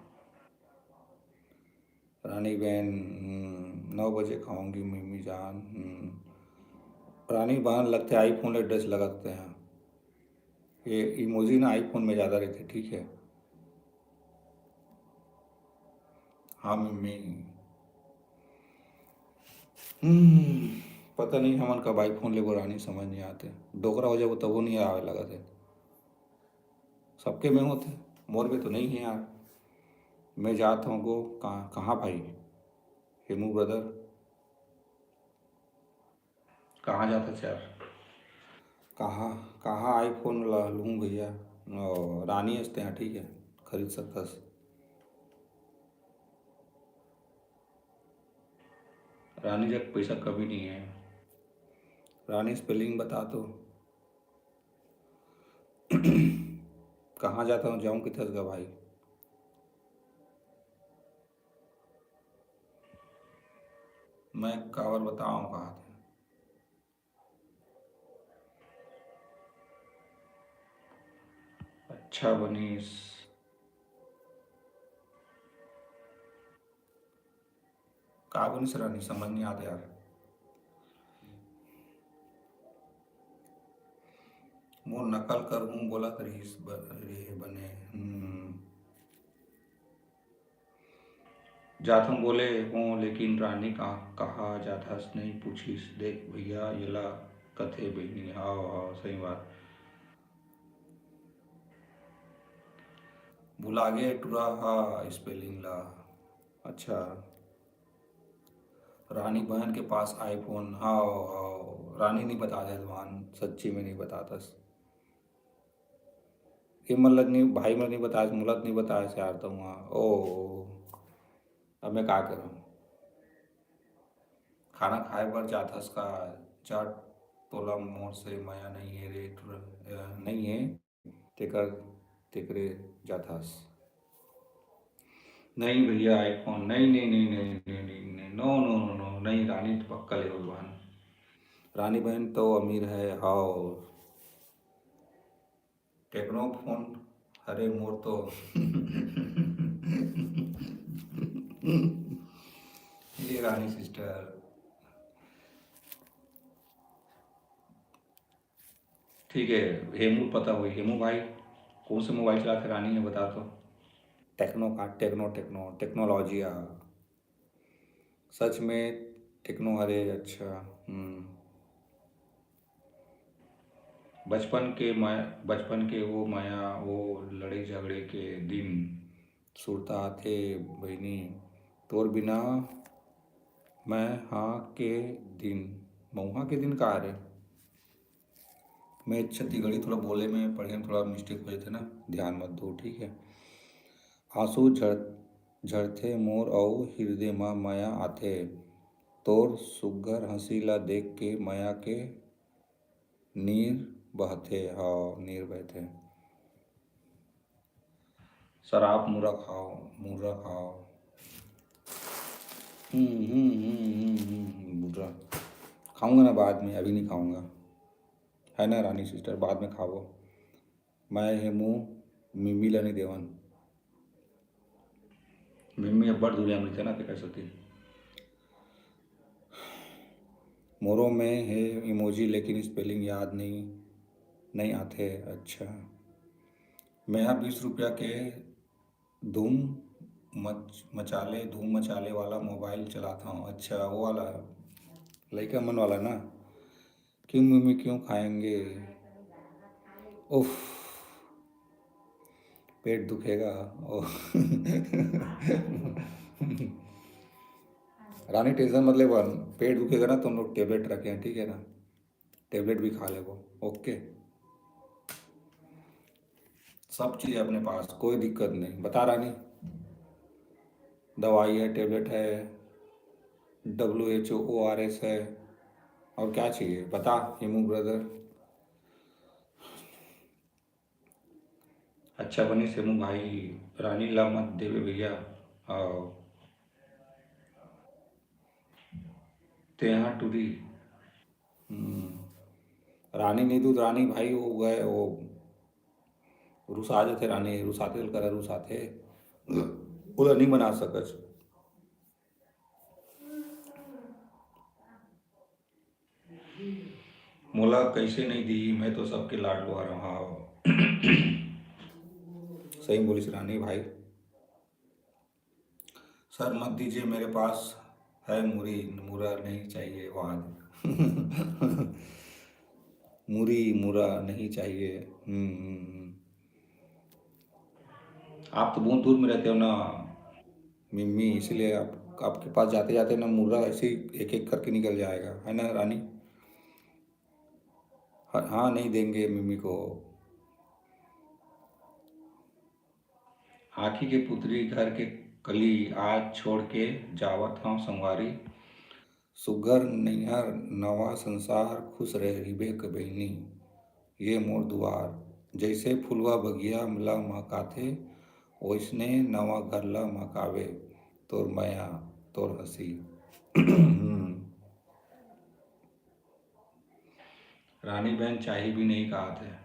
रानी बहन, हम्म, नौ बजे खाऊंगी मिमी जान। हम्म। रानी बहन लगते आईफोन ले ड्रेस लगाते हैं। ये इमोजी ना आईफोन में ज़्यादा रहते, ठीक है। हाँ मिमी। हम्म, पता नहीं हमन कब आईफोन लेबो रानी, समझ नहीं आते। डोकरा हो जाबो तबो नहीं आवे लगत है। सबके में होते, मोर में तो नहीं है यार। मैं जात हूँ गो कहाँ, कहाँ भाई? हेमू ब्रदर, कहाँ जात हस यार? कहाँ, कहाँ आईफोन ला लूँ भैया? ओ, रानी हस तेहा, ठीक है, खरीद सकथस। रानी जग पैसा कभी नहीं है। रानी स्पेलिंग बता तो। कहाँ जाता हूँ, जाऊँ किधर का भाई? मैं काबर बताऊँ कहा थे। अच्छा बनीस। का बोलिस रानी, समझ नहीं आत यार। मोर नकल करहूँ बोलत रहिस ब-, रेहे बने। हम्म। जाथन बोले हों, लेकिन रानी का, कहाँ जाथस नइ पूछिस। देख भैया, येला कथे बहिनी। हाव, हाव, सही बात। भुलागे टुरा हा spelling ला। अच्छा। रानी बहन के पास iPhone। हाव, हाव। रानी नहीं बताथे तुमन, सच्ची में नहीं बताथस। ये मन ल नहीं, भाई मन नहीं बताए, मोला तो नहीं बताए यार तुम। ओ, अब मैं का करूँ? खाना खाए बर जाथस का? जा, तोला मोर से मया नहीं है रे, टुरा, अ, नहीं है, तेकर, तेकरे जाथस। नहीं भैया, iPhone नहीं, नहीं, नहीं, नहीं, नहीं, नहीं, नहीं, no, no, no, no, नहीं, रानी तो पक्का ले भगवान। रानी बहन तो अमीर है, हाव। Tecno phone, अरे मोर तो ये रानी sister, ठीक है, हेमू पता होही। हेमू भाई, कौन से mobile चलाथे रानी हे, बता तो। Tecno का, Tecno, Tecno, technology आ। सच में Tecno हरे, अच्छा। हम्म। बचपन के मय-, बचपन के वो मया, वो लड़े झगड़े के दिन सुरता आथे बहिनी, तोर बिना मैं हा के दिन, मऊहा के दिन का हरे? मैं छत्तीसगढ़ी थोड़ा बोले में, पढ़े में थोड़ा mistake हो जाथे ना, ध्यान मत दो, ठीक है? आंसू झर-, झरथे मोर अउ हिरदे म मया आथे। तोर सुग्घर हंसी ला देख के मया के नीर बहथे, हाव, नीर बहथे। शराब मुर्रा खाओ, मुर्रा खाओ। हम्म, हम्म, हम्म, हम्म, हम्म, मुर्रा। खाऊंगा ना बाद में, अभी नहीं खाऊंगा। है ना रानी sister, बाद में खाओ। मैं हे मुंह मिम्मी ला नहीं देवन। मिम्मी अब्बड़ दूरिया मिलथे ना, तेकर सेती। मोरो में हे emoji, लेकिन spelling याद नहीं, नहीं आथे। अच्छा, मैं हा बीस रुपया के धूम मच-, मचाले, धूम मचाले वाला mobile चलात हूँ। अच्छा, वो वाला लइका मन वाला ना, क्यों मम्मी क्यों खाएंगे? उफ, पेट दुखेगा। ओह। रानी tension मत ले बहन, पेट दुखेगा ना तो हम लोग tablet रखे हैं, ठीक है ना? Tablet भी खा लेबो, OK। सब चीज़ है अपने पास, कोई दिक्कत नहीं। बता रानी, दवाई है, tablet है, W H O, O R S है, और क्या चाहिए बता हेमू brother। अच्छा बनिस हेमू भाई, रानी ला मत देवे भैया। आओ। तेहा टूरी। हम्म। रानी नहीं दूध रानी भाई, वो गए, वो रुसा जाथे रानी, रुसाथे ल करा रुसाथे, ओला नहीं मना सकच। मोला कैसे नहीं दी, मैं तो सबके लाडलो हरव। हाँ, सही बोलिस रानी भाई। सर मत दीजिए, मेरे पास है मुरी, मुरा नहीं चाहिए। वाह। मुरी मुरा नहीं चाहिए। हम्म, हम्म, हम्म। आप तो बहुत दूर में रहते हो ना मिम्मी, इसीलिए आप, आपके पास जाते जाते ना मुर्रा ऐसे ही एक एक करके निकल जाएगा, है ना रानी? हाँ, हाँ, नहीं देंगे मिम्मी को। आँखी के पुतरी घर के कली आज छोड़ के जावत हंव संगवारी। सुग्घर नैहर नवा संसार खुश रहिबे बहिनी। ये मोर दुआर जैसे फुलवा बगिया ला महकाथे, ओइसने नवा घर ला महकावे तोर मया, तोर हंसी। हम्म। रानी बहन चाही भी नहीं कहा थे।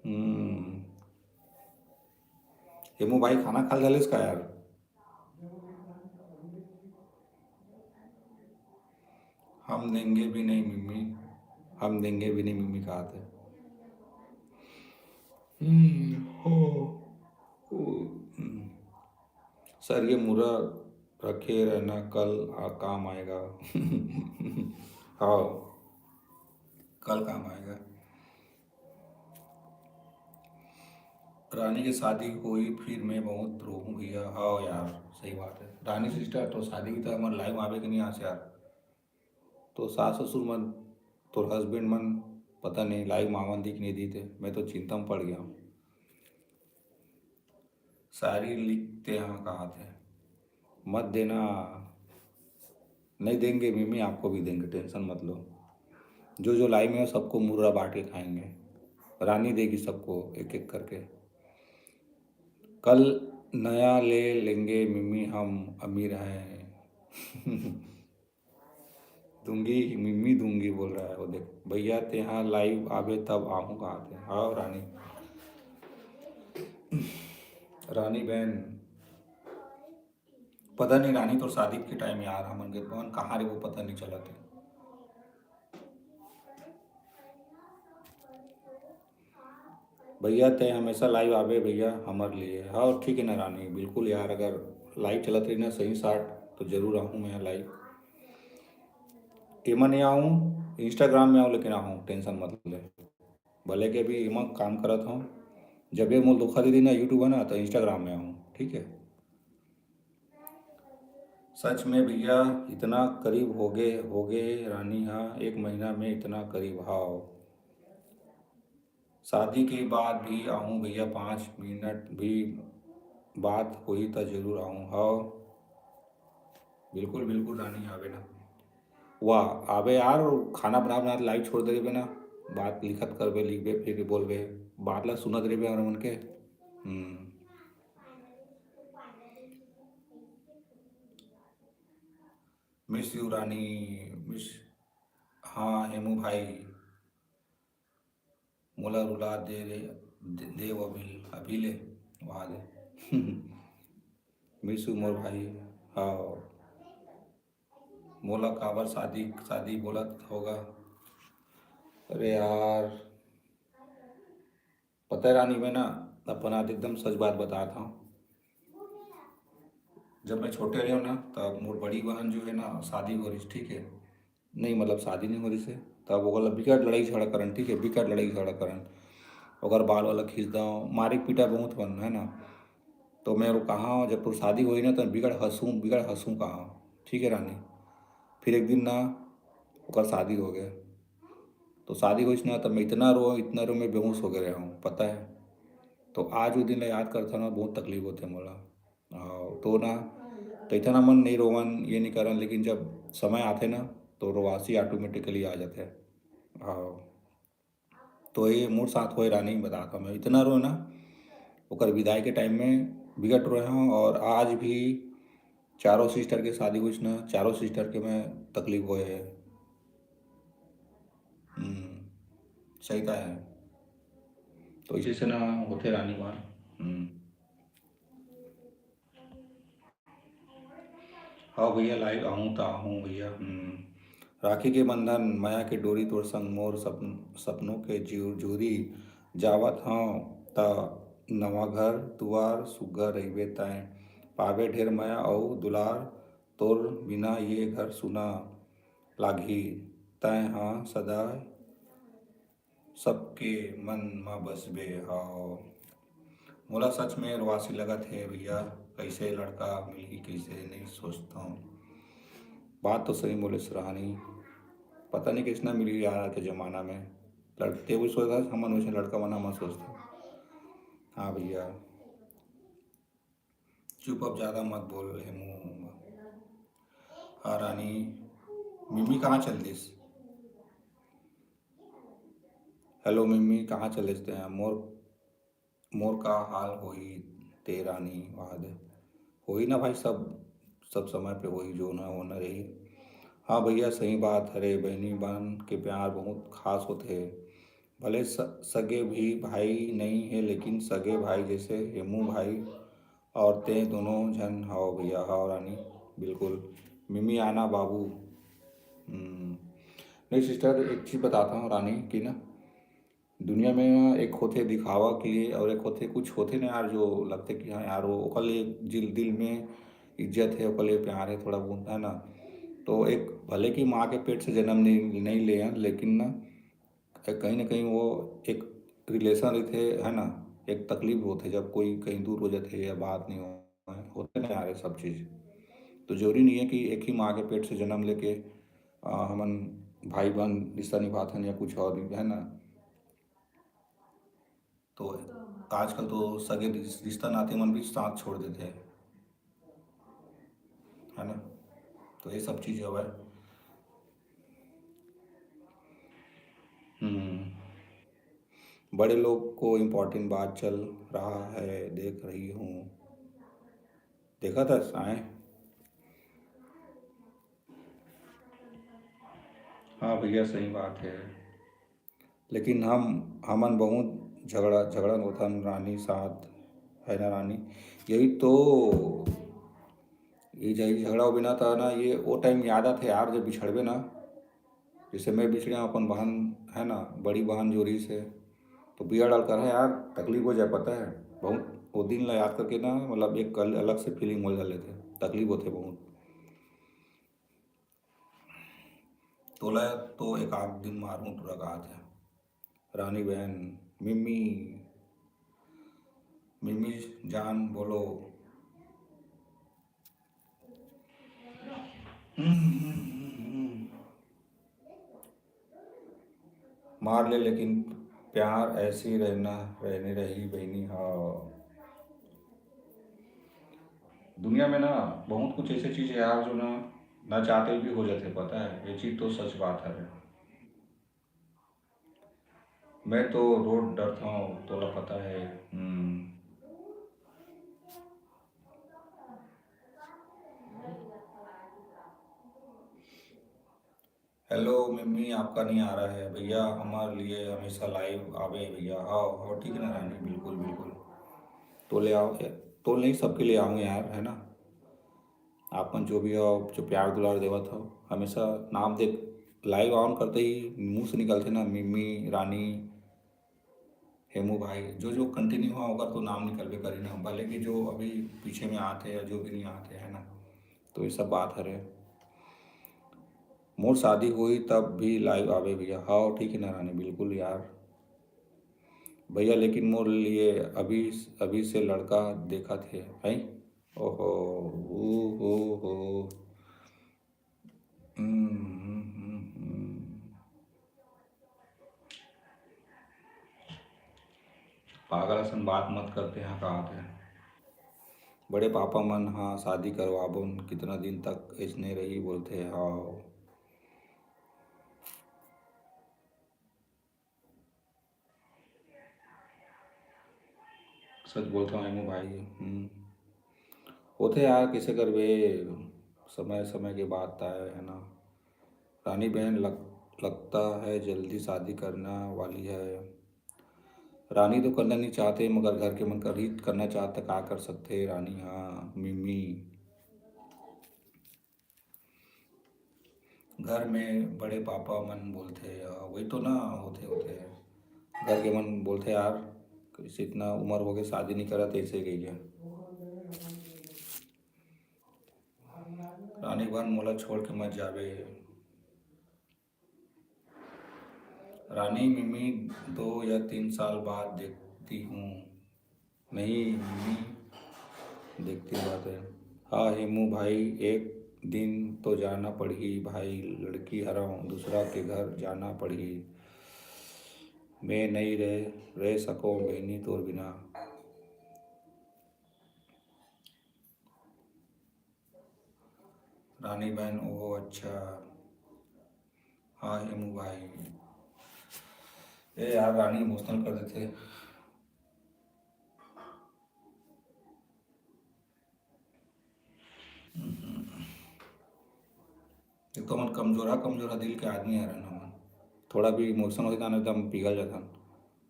हम्म। हेमू भाई, खाना खा डालिस का यार? हम देंगे भी नहीं मिम्मी, हम देंगे भी नहीं मिम्मी कहा थे। हम्म, हो, ओ, हम्म। सर, ये मुर्रा रखे रहना, कल आ, काम आएगा। हाँ, कल काम आएगा। रानी के शादी होई, फिर मैं बहुत रोहूँ भैया। हाँ यार, सही बात है। रानी सिस्टर, तो शादी की तो हमारे लाइव आवे के नहीं आस यार। तो सास ससुर मन, तोर हस्बैंड मन, पता नहीं लाइव मावन दी कि नहीं दी थे। मैं तो चिंता में पड़ गया हूँ। सारी लिखते हैं कहा थे, मत देना। नहीं देंगे मिमी, आपको भी देंगे, टेंशन मत लो। जो जो लाइव में हो, सबको मुर्रा बांट के खाएंगे। रानी देगी सबको एक एक करके। कल नया ले लेंगे मिमी, हम अमीर हैं। दूंगी मिमी, दूंगी बोल रहा है वो। देख भैया, तेहा लाइव आबे तब आहूँ कहा थे। हाँ रानी, रानी बहन, पता नहीं रानी, तोर शादी के टाइम यार हमन के पवन कहाँ रे, वो पता नहीं चलत है। भैया, तय हमेशा लाइव आबे भैया हमर लिए। हाँ, ठीक है ना रानी, बिल्कुल यार, अगर लाइव चलत रही ना सही साठ, तो जरूर आहूँ मैं लाइव। एमा नहीं आहूँ, इंस्टाग्राम में आहूँ, लेकिन आहूँ, टेंशन मत ले। भले के अभी एमा काम करत हूँ, जब ये मोल धोखा दे दी ना यूट्यूब है ना, तो इंस्टाग्राम में आहूँ, ठीक है। सच में भैया, इतना करीब हो गए, हो गए रानी, हाँ, एक महीना में इतना करीब। हाँ, शादी के बाद भी आहूँ भैया, पाँच मिनट भी बात होही त जरूर आहूँ। हाँ, बिल्कुल बिल्कुल रानी, आबे ना। वाह, आबे यार, खाना बना बना लाइव छोड़ दे रहे ना, बात लिखत करबे, लिखबे, फिर बोलबे, बात ला सुनत रहे हमर मन के। हम्म। मिस यू रानी, मिस। हाँ हेमू भाई, मोला रुला दे रे, दे, देव अभी, अभी ले, वहाँ दे। मिस यू मोर भाई। हाँ, मोला काबर शादी, शादी बोलत होगा? अरे यार, पता है रानी, मैं ना अपन आज एकदम सच बात बतात हूँ। जब मैं छोटे रहे हूँ ना, तब मोर बड़ी बहन जो है ना, शादी हो रही, ठीक है, नहीं मतलब शादी नहीं हो रही से, तब ओकर ला बिकट लड़ाई झगड़ा करन, ठीक है, बिकट लड़ाई झगड़ा करन, ओकर बाल वाला खींच दो, मारे पीटा बहुत होन, है ना। तो मैं वो कहा, जब तोर शादी होई ना, तो बिकट हंसू, बिकट हंसू कहा, ठीक है रानी। फिर एक दिन ना ओकर शादी हो गए, तो शादी होइस ना, तब मैं इतना रो, इतना रो, मैं बेहोश हो गए रहा हूँ, पता है। तो आज वो दिन ला याद करता ना, बहुत तकलीफ होते मोला। हाँ, तो ना, तो इतना मन नहीं रोवन, ये नहीं करन, लेकिन जब समय आते ना, तो रोवासी ऑटोमेटिकली आ जाते। हाँ, तो ये मोर साथ होए रानी, बताता मैं, इतना रो ना, ओकर विदाई के टाइम में बिकट रोए हूँ। और आज भी चारों सिस्टर के शादी हुई ना, चारों सिस्टर के मैं तकलीफ होए है। हम्म, सही था है। तो इसी से ना होते रानी बान। हम्म। हाँ भैया, लाइव आहूँ त आहूँ भैया। हम्म। राखी के बंधन, मया के डोरी तोर संग मोर सपन-, सपनों के जू-, जूरी। जावत हँव त नवा घर दुआर, सुग्घर रहिबे तैं। पाबे ढेर मया अउ दुलार, तोर बिना ये घर सुना लागही। तैं ह सदा सबके मन म बसबे हव। मोला सच में रोवासी लगत हे भैया, कइसे लड़का मिलही, कइसे नइ सोचथंव। बात तो सही बोले रानी, पता नहीं कइसना मिलही यार आज के जमाना में। लड़-, ते भी सोचत हस, हमन वइसे लड़का मन हमन सोचथन। हाँ भैया, चुप, अब ज्यादा मत बोल हेमू। हाँ रानी, मिम्मी कहाँ चल दिस? हेलो मिम्मी, कहाँ चले जाते हैं? मोर, मोर का हाल होही ते रानी? वाह दे, होही ना भाई, सब, सब समय पे होही, जो ना होना रही। हाँ भैया, सही बात हरे, बहिनी बहन के प्यार बहुत खास होते है। भले स-, सगे भी भाई नहीं है, लेकिन सगे भाई जैसे हेमू भाई और ते दोनों झन हव भैया, हव रानी, बिल्कुल। मिमी आना बाबू। हम्म, नहीं सिस्टर, एक चीज़ बताता हूँ रानी कि ना, दुनिया में एक होथे दिखावा के लिए और एक होथे, कुछ होथे ना यार, जो लगथे कि हाँ यार, वो ओकर लिए दिल, दिल में इज्जत है, ओकर लिए प्यार है थोड़ा बहुत, है ना। तो एक भले कि माँ के पेट से जन्म नहीं, नहीं ले हैं, लेकिन ना कहीं ना कहीं वो एक रिलेशन रहिथे, है ना। एक तकलीफ होथे जब कोई कहीं दूर हो जाथे या बात नहीं हो, होथे ना यार ये सब चीज़। तो जरूरी नहीं है कि एक ही माँ के पेट से जन्म लेके आ, हमन भाई बहन रिश्ता निभाथन या कुछ और, है ना। तो आजकल तो सगे रिस- रिश्ता नाते मन भी साथ छोड़ देथे, है ना। तो ये सब चीज़ हवय। हम्म, बड़े लोग को इम्पोर्टेंट बात चल रहा है, देख रही हूँ। देखा था आए। हाँ भैया, सही बात है। लेकिन हम, हमन बहुत झगड़ा, झगड़न होथन रानी साथ, है ना रानी? यही तो, ये जही झगड़ा हो बिना था ना, ये वो टाइम याद आथे यार, जब बिछड़बे ना। जैसे मैं बिछड़े हूँ अपन बहन, है ना, बड़ी बहन जो रही से, तो बिया डाल कर है यार, तकलीफ हो जाए, पता है। बहुत वो दिन ला याद करके ना, मतलब एक अल-, अलग से फीलिंग हो जा लेथे, तकलीफ होथे बहुत। तोला तो एक आध दिन मारूं टुरा कहा थे। रानी बहन, मिम्मी, मिम्मी जान बोलो। मार ले लेकिन प्यार ऐसी रहना, रहनी रही बहनी। हाँ, दुनिया में ना बहुत कुछ ऐसे चीज है यार, जो ना, ना चाहते भी हो जाते, पता है, ये चीज तो सच बात है। मैं तो रोज डरता हूँ, तोला पता है। हम्म। हेलो मिम्मी, आपका नहीं आ रहा है भैया, हमारे लिए हमेशा लाइव आवे भैया। हाँ, हाँ, ठीक है ना रानी, बिल्कुल, बिल्कुल। तो ले आओ, तो नहीं, सबके लिए आऊँ यार, है ना। आप मन जो भी हो, जो प्यार दुलार देवत हो, हमेशा नाम देख, लाइव ऑन करते ही मुंह से निकलते ना, मिम्मी, रानी, हेमू भाई, जो जो कंटिन्यू हो, ओकर तो नाम निकलबे करी ना, भले कि जो अभी पीछे में आते हैं, जो भी नहीं आते हैं ना, तो ये सब बात हरे। मोर शादी हुई तब भी लाइव आवे भैया। हाँ, ठीक है ना रानी, बिल्कुल यार। भैया, लेकिन मोर लिए अभी, अभी से लड़का देखा थे, हैं? ओहो, ओ हो, हो। हम्म, हम्म, हम्म, हम्म। पागल असन बात मत करते हैं, कहा थे। बड़े पापा मन हा शादी करवाबो, कितना दिन तक ऐसने रही बोलते हैं। हाँ, सच बोलता हूँ हेमू भाई। हम्म। होथे यार, कैसे करबे, समय समय के बात आए है ना। रानी बहन लग, लगता है जल्दी शादी करना वाली है। रानी तो करना नहीं चाहते, मगर घर के मन कर ही करना चाहता, का कर सकते रानी। हाँ मिम्मी, घर में बड़े पापा मन बोलते, वही तो ना होते, होते घर के मन बोलते यार, इतना उम्र हो गए शादी नहीं करत, ऐसे कही के। रानी बहन मोला छोड़ के मत जावे। रानी मिमी, दो या तीन साल बाद देखती हूँ। नहीं मिमी, देखती बात है। हाँ हेमू भाई, एक दिन तो जाना पड़ही भाई, लड़की हरव, दूसरा के घर जाना पड़ही। मैं नहीं रह, रह सको बहनी तोर बिना। रानी बहन, ओहो अच्छा। हाँ हेमू भाई, ए यार, रानी इमोशनल कर देथे। एक तो मन कमजोरा कमजोरा दिल के आदमी हरन हमन, थोड़ा भी इमोशनल होही त एकदम पिघल जाथन।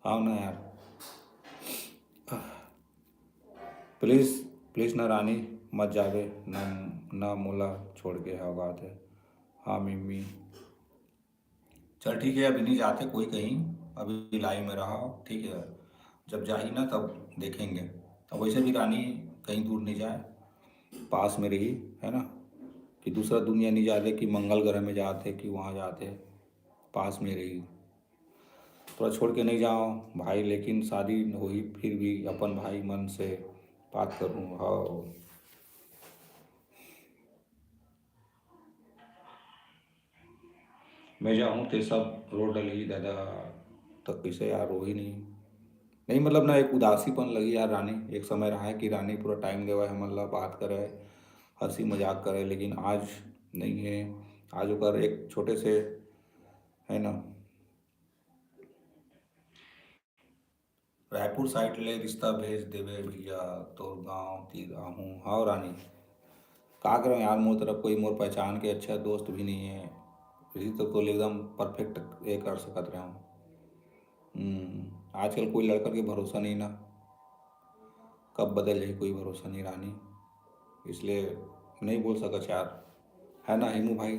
हाँ ना यार, प्लीज प्लीज ना रानी, मत जाबे ना, ना मोला छोड़ के। हाँ, बात है। हाँ मिम्मी, चल ठीक है, अभी नहीं जाते कोई कहीं, अभी लाइन में रहा, ठीक है। जब जाही ना तब देखेंगे। अब वैसे भी रानी कहीं दूर नहीं जाए, पास में रही, है ना? कि दूसरा दुनिया नहीं जाते, कि मंगल ग्रह में जाते, कि वहाँ जाते, पास में रही। थोड़ा छोड़ के नहीं जाओ भाई, लेकिन शादी होही फिर भी अपन भाई मन से बात करूँ। हाँ, मैं जाहूँ ते सब रो डलही दादा। तो कैसे यार, रोही नहीं? नहीं, मतलब ना, एक उदासीपन लगी यार रानी। एक समय रहा है कि रानी पूरा टाइम देवे हमन ला, बात करे, हंसी मजाक करे, लेकिन आज नहीं है। आज ओकर एक छोटे से, है ना, रायपुर साइड ले रिश्ता भेज देवे भैया, तोर गांव तीर आहूं। हाँ रानी, का करूँ यार, मोर तरफ कोई मोर पहचान के अच्छा दोस्त भी नहीं है। रिश्ता तो एकदम परफेक्ट ये कर सकत रहे हूँ। हम्म, आजकल कोई लड़का के भरोसा नहीं ना, कब बदल जाए कोई भरोसा नहीं रानी, इसलिए नहीं बोल सकत यार, है ना हेमू भाई?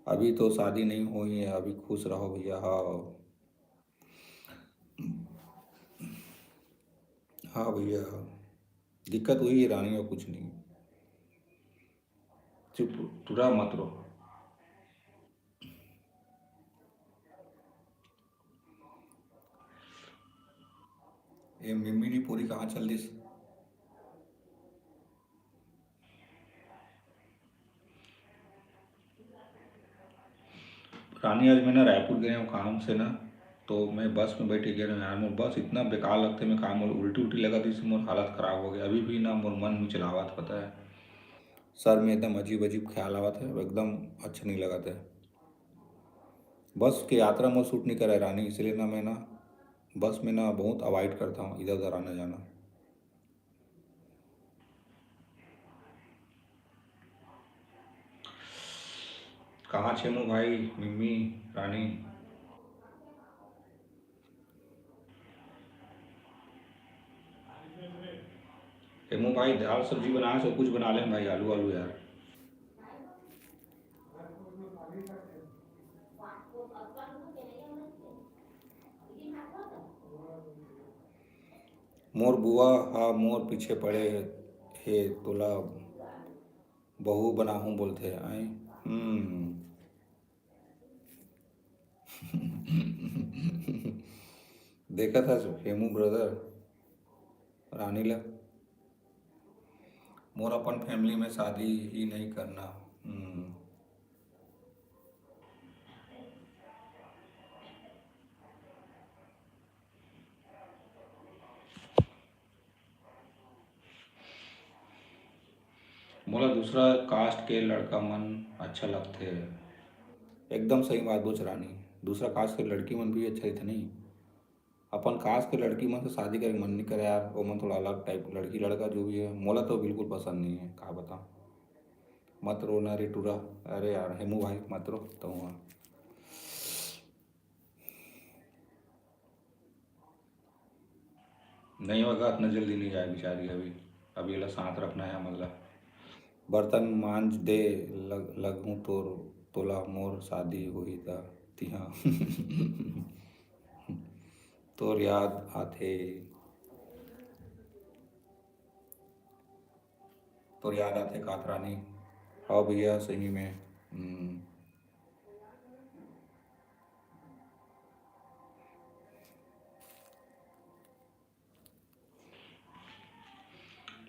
अभी तो शादी नहीं हुई है, अभी खुश रहो भैया। हाँ, हाँ भैया, दिक्कत हुई है रानी, और कुछ नहीं। चुप, टुरा मत रो। ये मिम्मी नी पूरी कहाँ चल दिस? रानी, आज मैं ना रायपुर गए हूँ काम से ना, तो मैं बस में बैठ के गए हूँ यार। मोर बस इतना बेकार लगते, मैं काम, मोर उल्टी उल्टी लगा दी, मोर हालत खराब हो गया। अभी भी ना मोर मन में चलावत, पता है, सर में एकदम अजीब अजीब ख्याल आवत है, एकदम अच्छा नहीं लगत है। बस के यात्रा मोर सूट नहीं करे रानी, इसलिए ना मैं ना बस में ना बहुत अवॉइड करता हूँ इधर उधर आना जाना। कहाँ छे मो भाई, मिम्मी, रानी? हेमू भाई, दाल सब्जी बनाए सो कुछ बना ले भाई, आलू आलू यार। मोर बुआ हा मोर पीछे पड़े हे, तोला बहू बनाहूँ बोलथे। आय। हम्म। देखत हस हेमू ब्रदर, रानी ला, मोर अपन फैमिली में शादी ही नहीं करना। हम्म। मोला दूसरा कास्ट के लड़का मन अच्छा लगथे। एकदम सही बात बोच रानी, दूसरा कास्ट के लड़की मन भी अच्छा रहिथे नहीं। अपन कास्ट के लड़की मन से शादी करे के मन नहीं करे यार, ओमन थोड़ा अलग टाइप लड़की लड़का जो भी है, मोला तो बिल्कुल पसंद नहीं है, का बताऊँ। मत रोना रे टूरा। अरे यार हेमू भाई मत रो तो। नहीं होगा, इतना जल्दी नहीं जाए बेचारी, अभी, अभी एला साथ रखना है हमन ला। बर्तन मांज दे लग, लगहूँ तोर, तोला मोर शादी होही त तिहा। तोर याद आथे, तोर याद आथे कात रानी। हाँ भैया, सही में। हम्म।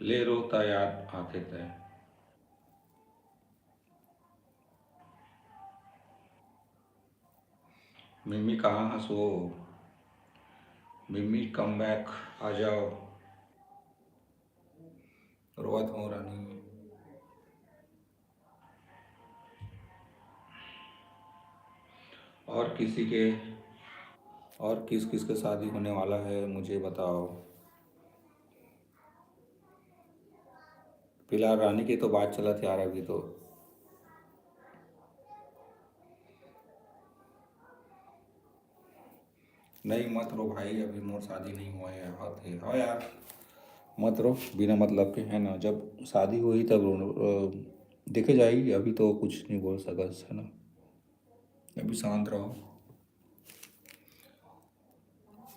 ले रो त याद आथे तय। मिम्मी कहाँ हस वो? मिम्मी कम बैक आ जाओ। रोवत हूँ रानी। और किसी के, और किस किस के शादी होने वाला है मुझे बताओ। फिलहाल रानी के तो बात चलत यार, अभी तो नहीं, मत रो भाई, अभी मोर शादी नहीं हुआ है। हाँ थे, हाँ यार, मत रो बिना मतलब के, है ना? जब शादी होही तब रो, अ, देखे जाही। अभी तो कुछ नहीं बोल सकस, है ना? अभी शांत रहो।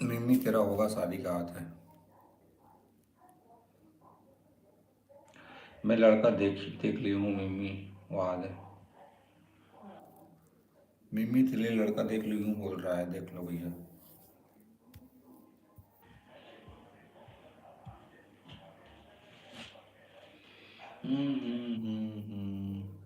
मिम्मी, तेरा होगा शादी का हाथ है। मैं लड़का देख, देख ली हूँ मिम्मी, वाद है। मिम्मी, तेरे लिए लड़का देख ली हूँ बोल रहा है, देख लो भैया। हम्म, हम्म, हम्म, हम्म।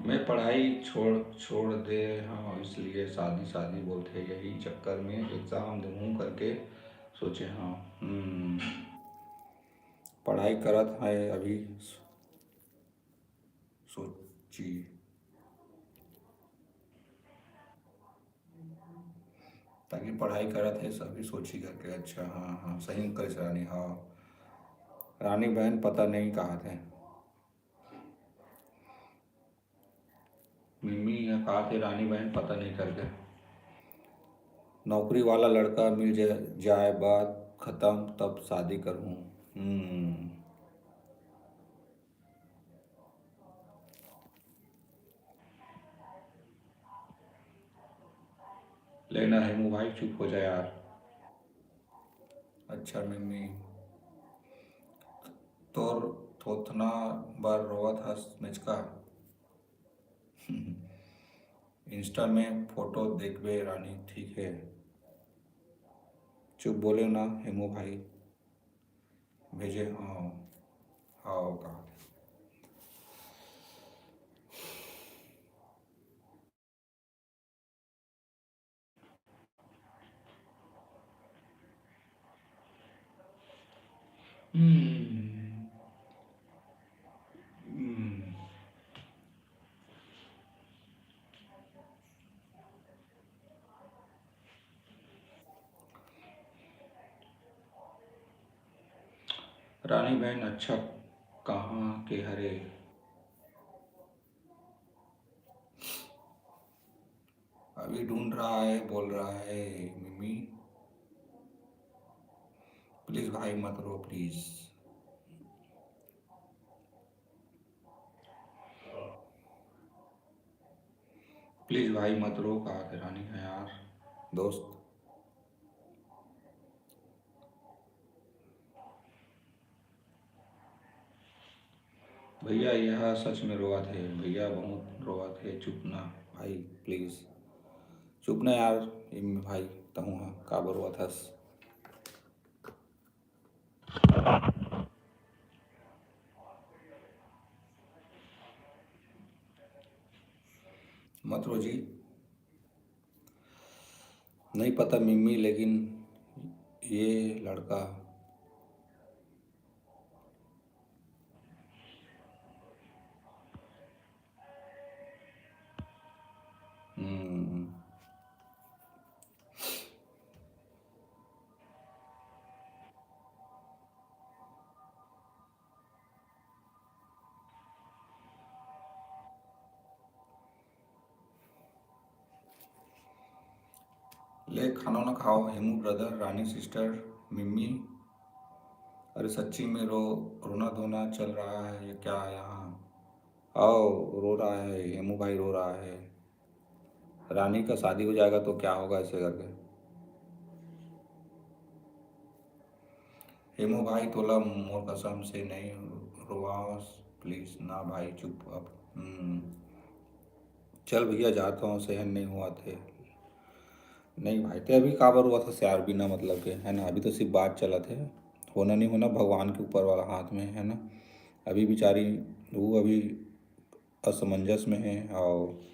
मैं पढ़ाई छोड़, छोड़ दे हव, इसलिए शादी, शादी बोलथे। यही चक्कर में एग्जाम दूहूँ करके सोचे हव। हम्म, पढ़ाई करत है अभी, सोची। ताकि पढ़ाई करत हे, सभी सोची करके। अच्छा, हाँ, हाँ, सही करिस रानी, हाँ। रानी बहन पता नहीं कहाँ थे। मिम्मी यहाँ कहाँ थे, रानी बहन पता नहीं करके। नौकरी वाला लड़का मिल जा-, जाए बाद खत्म, तब शादी करूँ। हम्म। लेना हेमू भाई, चुप हो जा यार। अच्छा मिम्मी, तोर थोथना बर रोवत हस मेचका। इंस्टा में फोटो देखबे रानी, ठीक है। चुप बोले ना हेमू भाई, भेजे हव, हव का। हम्म। हम्म। रानी बहन, अच्छा कहाँ के हरे? अभी ढूंढ रहा है, बोल रहा है मिम्मी। प्लीज भाई मत रो, प्लीज। प्लीज भाई मत रो, का रानी है यार दोस्त। भैया, यह सच में रोवत हे, भैया बहुत रोवत हे, चुप ना भाई, प्लीज चुप ना यार। इम भाई, तहूँ हा काबर रोवत हस? मत रो जी। नहीं पता मिम्मी, लेकिन ये लड़का। हम्म। ले खाना वाना खाओ, हेमू ब्रदर, रानी सिस्टर, मिम्मी। अरे सच्ची में रो, रोना धोना चल रहा है ये क्या यहाँ? आओ, रो रहा है, हेमू भाई रो रहा है। रानी का शादी हो जाएगा तो क्या होगा ऐसे करके? हेमू भाई, तोला मोर कसम से नहीं रोवावस, प्लीज ना भाई, चुप अब। हम्म। चल भैया, जाता हूँ, सहन नहीं हुआ थे। नहीं भाई, ते अभी काबर हुआ था यार, बिना मतलब के, है ना? अभी तो सिर्फ बात चलत है, होना नहीं होना भगवान के ऊपर वाला हाथ में, है ना? अभी बेचारी वो अभी असमंजस में है, और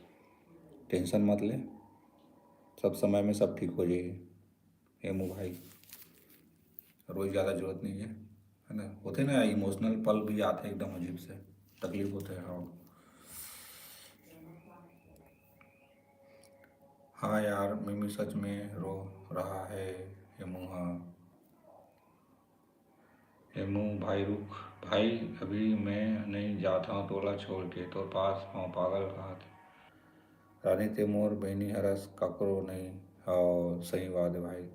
टेंशन मत ले, सब समय में सब ठीक हो जाएगी। हेमू भाई, रोई ज़्यादा जरूरत नहीं है, है ना? होते ना इमोशनल पल भी आते हैं एकदम अजीब से, तकलीफ होते हैं। हाँ, हाँ यार, मिमी सच में रो रहा है हेमू। हाँ, हेमू भाई रुक, भाई अभी मैं नहीं जात हूँ तोला छोड़ के, तोर पास हूँ पागल कहात। रानी ते मोर बहिनी हरस, काकरो नहीं। हाँ, सही बात है भाई।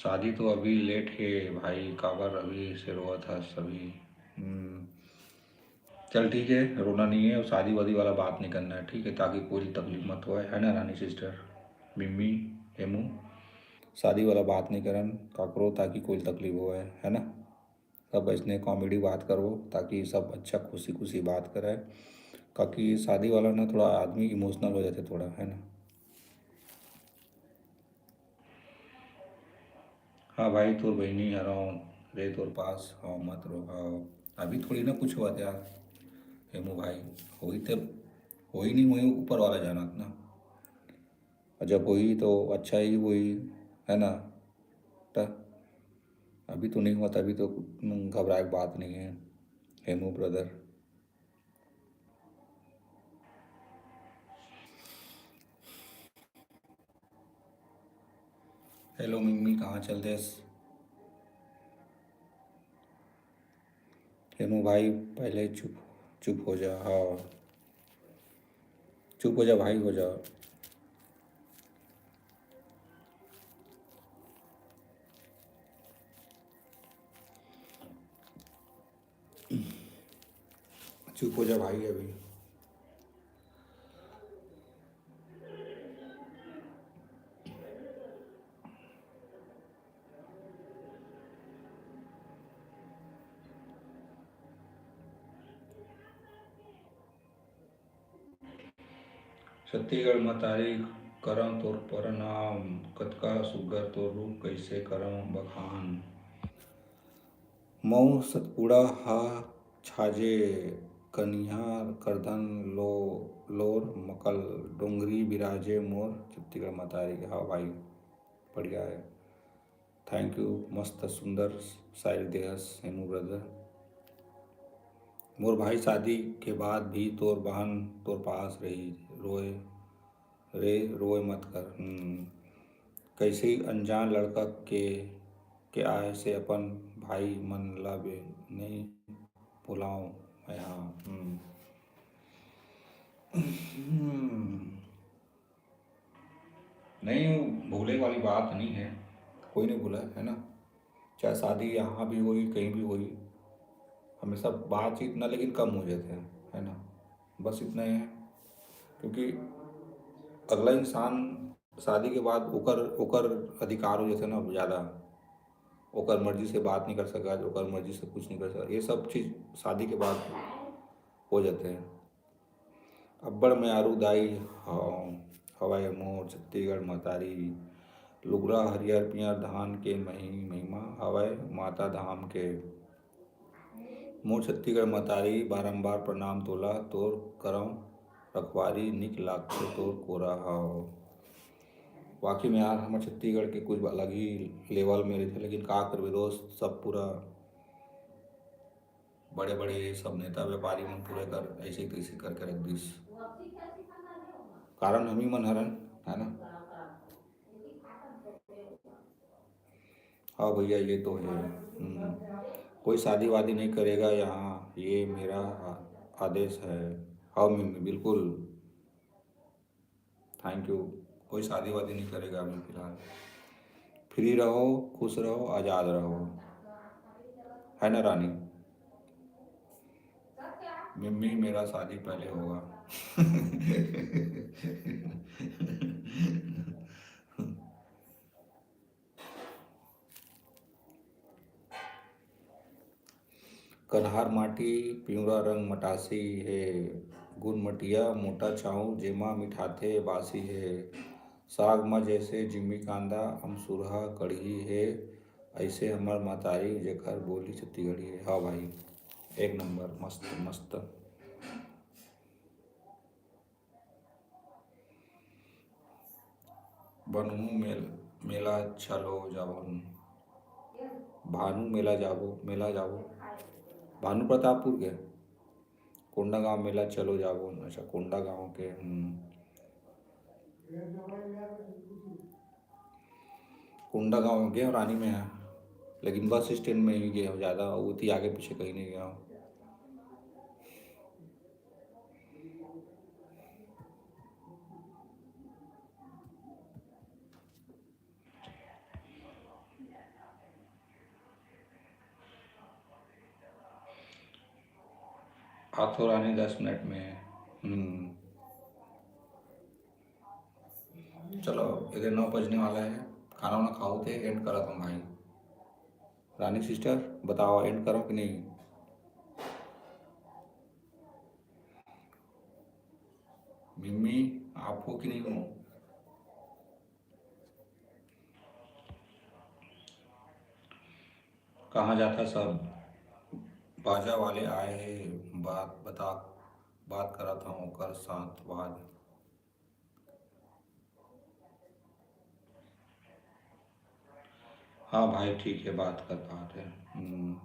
शादी तो अभी लेट हे भाई, काबर अभी से रोवत हस अभी? हम्म, चल ठीक है, रोना नहीं है और शादी वादी वाला बात नहीं करना है, ठीक है, ताकि कोई तकलीफ मत होए, है ना रानी सिस्टर, मिम्मी, हेमू? शादी वाला बात नहीं करन काकरो, ताकि कोई तकलीफ होए, है ना? सब इसने कॉमेडी बात करो, ताकि सब अच्छा खुशी खुशी बात करे, क्योंकि शादी वाला ना थोड़ा आदमी इमोशनल हो जाते थोड़ा, है ना? हाँ भाई, तोर बहिनी हरव रे, तोर पास हव, मत रो। हाँ, अभी थोड़ी ना कुछ हुआ था हेमू भाई, होई तब होई नहीं होई, ऊपर वाला जानत ना। और जब होई तो अच्छा ही होई, है ना? त अभी तो नहीं हुआ, तभी तो घबराए के बात नहीं है हेमू ब्रदर। हेलो मिम्मी, कहाँ चल देस? हेमू भाई, पहले चुप, चुप हो जा। हाँ, चुप हो जा भाई, हो जा। चुप हो जा भाई अभी। छत्तीसगढ़ मतारी, करंव तोर प्रणाम, कतका सुग्घर तोर रूप, कइसे करंव बखान। मऊ सतपुड़ा हा छाजे, कनिहा करधन लो, लोर मकल, डोंगरी बिराजे मोर छत्तीसगढ़ मतारी। हाँ भाई, बढ़िया है। थैंक यू, मस्त सुंदर शायरी देहस हेमू ब्रदर। मोर भाई, शादी के बाद भी तोर बहन तोर पास रही, रोए रे, रोए मत कर। हम्म, कैसे ही अनजान लड़का के, के आए से अपन भाई मन ला भी नहीं भुलाओ मैं। हाँ, हम्म। हम्म। नहीं, भूले वाली बात नहीं है, कोई नहीं भूला है ना, चाहे शादी यहाँ भी होई, कहीं भी होई, हमेशा बातचीत ना, लेकिन कम हो जाते हैं, है ना, बस इतना ही है। क्योंकि अगला इंसान शादी के बाद ओकर, ओकर अधिकार हो जाते हैं ना ज़्यादा, ओकर मर्जी से बात नहीं कर सका, ओकर मर्जी से कुछ नहीं कर सका, ये सब चीज़ शादी के बाद हो जाते हैं। अब्बड़ मयारू दाई हव-, हवय मोर छत्तीसगढ़ मतारी। लुगरा हरियर पियर धान के मही-, महिमा हवय माता धाम के। मोर छत्तीसगढ़ मतारी, बारंबार प्रणाम तोला, तोर करंव रखवारी, निक लागथे तोर कोरा हव। वाकई में यार, हमर छत्तीसगढ़ के कुछ अलग ही लेवल में रहिथे, लेकिन का करबे दोस्त, सब पूरा बड़े-बड़े सब नेता व्यापारी मन पूरे कर ऐसे तैसे करके रख दिस। कारण हम ही मन हरन, है ना? हाँ भैया, ये तो है। हम्म। कोई शादी वादी नहीं करेगा यहाँ, ये मेरा आ-, आदेश है। हाँ मिम्मी, बिल्कुल। Thank you. कोई शादी वादी नहीं करेगा अभी फिलहाल। फ्री रहो, खुश रहो, आज़ाद रहो, है ना रानी? मिम्मी, मेरा शादी पहले होगा। कन्हार माटी पिंवरा रंग मटासी हे, गुनमटिया मोटा चाउर जेमा मिठाथे बासी हे। साग म जैसे जिमी कांदा, अमसुरहा कड़ही हे, अइसे हमर मतारी जेकर बोली छत्तीसगढ़ी हे। हाँ भाई, एक नंबर, मस्त, मस्त। बनहू मेल-, मेला चलो जावन। भानु मेला जाबो, मेला जाबो। भानु प्रतापपुर के? कोंडागांव मेला चलो जाबो। अच्छा, कोंडागांव के, हम्म। कोंडागांव में गए हूँ, रानी में है, लेकिन बस स्टैंड में ही गए हूँ, ज़्यादा उतनी आगे पीछे कहीं नहीं गया हूँ। आ तो रानी दस मिनट में। हम्म। चलो, इधर नौ बजने वाला है, खाना वाना खाओ थे, एंड करा तुम भाई। रानी सिस्टर, बताओ, एंड करो कि नहीं? मिम्मी, आप हो कि नहीं हो? कहाँ जाता सब? बाजा वाले आए हैं, बात बता, बात करा था ओकर साथ बाद। हाँ भाई, ठीक है, बात कर पाते हैं। हम्म।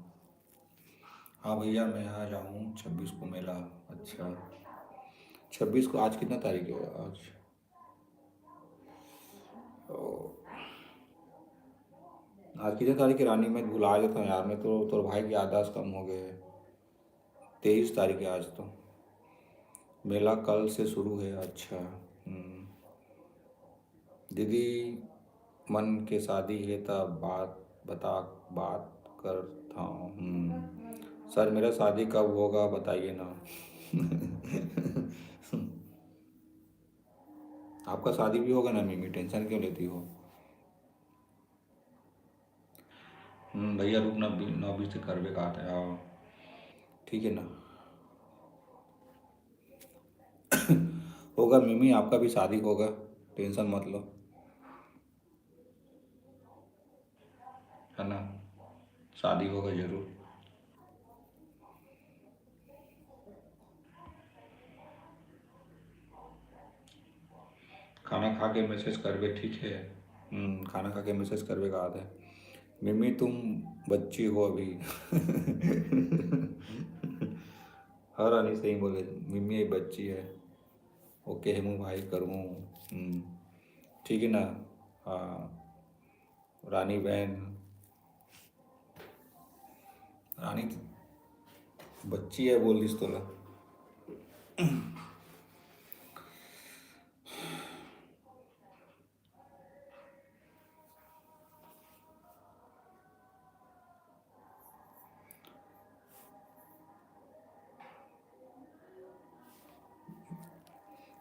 हाँ भैया, मैं आ जाऊँ छब्बीस को मेला। अच्छा, छब्बीस को, आज कितना तारीख है आज? ओ, आज कितने तारीख की रानी, मैं भुला जाता हूँ यार, मैं तो, तोर भाई की याददाश्त कम हो गए है। तेईस तारीख है आज तो। मेला कल से शुरू है। अच्छा। हम्म। दीदी मन के शादी है तब बात बता, बात करता हूँ। हम्म। सर, मेरा शादी कब होगा, बताइए ना। आपका शादी भी होगा ना मिमी, टेंशन क्यों लेती हो? हम्म, भैया रुक ना, बी-, नौ बीस से करबे का है। हाँ, ठीक है ना। होगा मिमी, आपका भी शादी होगा, टेंशन मत लो, है ना? शादी होगा जरूर। खाना खा के मैसेज करबे, ठीक है? हम्म, खाना खा के मैसेज करबे का आदत है। मिमी, तुम बच्ची हो अभी। हाँ रानी, सही बोले, मिमी एक बच्ची है। ओके हेमू भाई, करूँ। हम्म, ठीक है ना? हाँ, रानी बहन, रानी तो बच्ची है, बोल दिस तोला।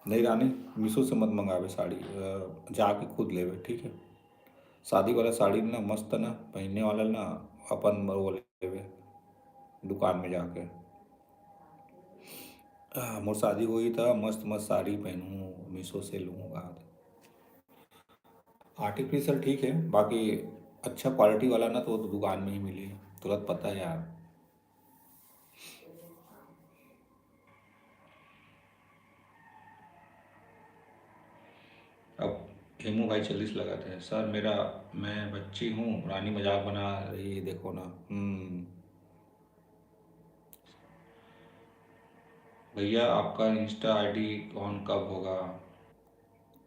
नहीं रानी, मीशो से मत मंगावे साड़ी, अ, जाके खुद लेवे, ठीक है? शादी वाला साड़ी ना मस्त ना, पहनने वाला ना, अपन वो लेवे दुकान में जाके। आ, मोर शादी होही त मस्त मस्त साड़ी पहनूँ, मीशो से लूँगा। आर्टिफिशियल ठीक है, बाकी अच्छा क्वालिटी वाला ना तो, वो तो दुकान में ही मिली, तुरंत पता है यार। अब हेमू भाई चालीस लगाते हैं। सर, मेरा, मैं बच्ची हूँ, रानी मजाक बना रही है, देखो ना। हम्म। भैया, आपका इंस्टा आईडी ऑन कब होगा?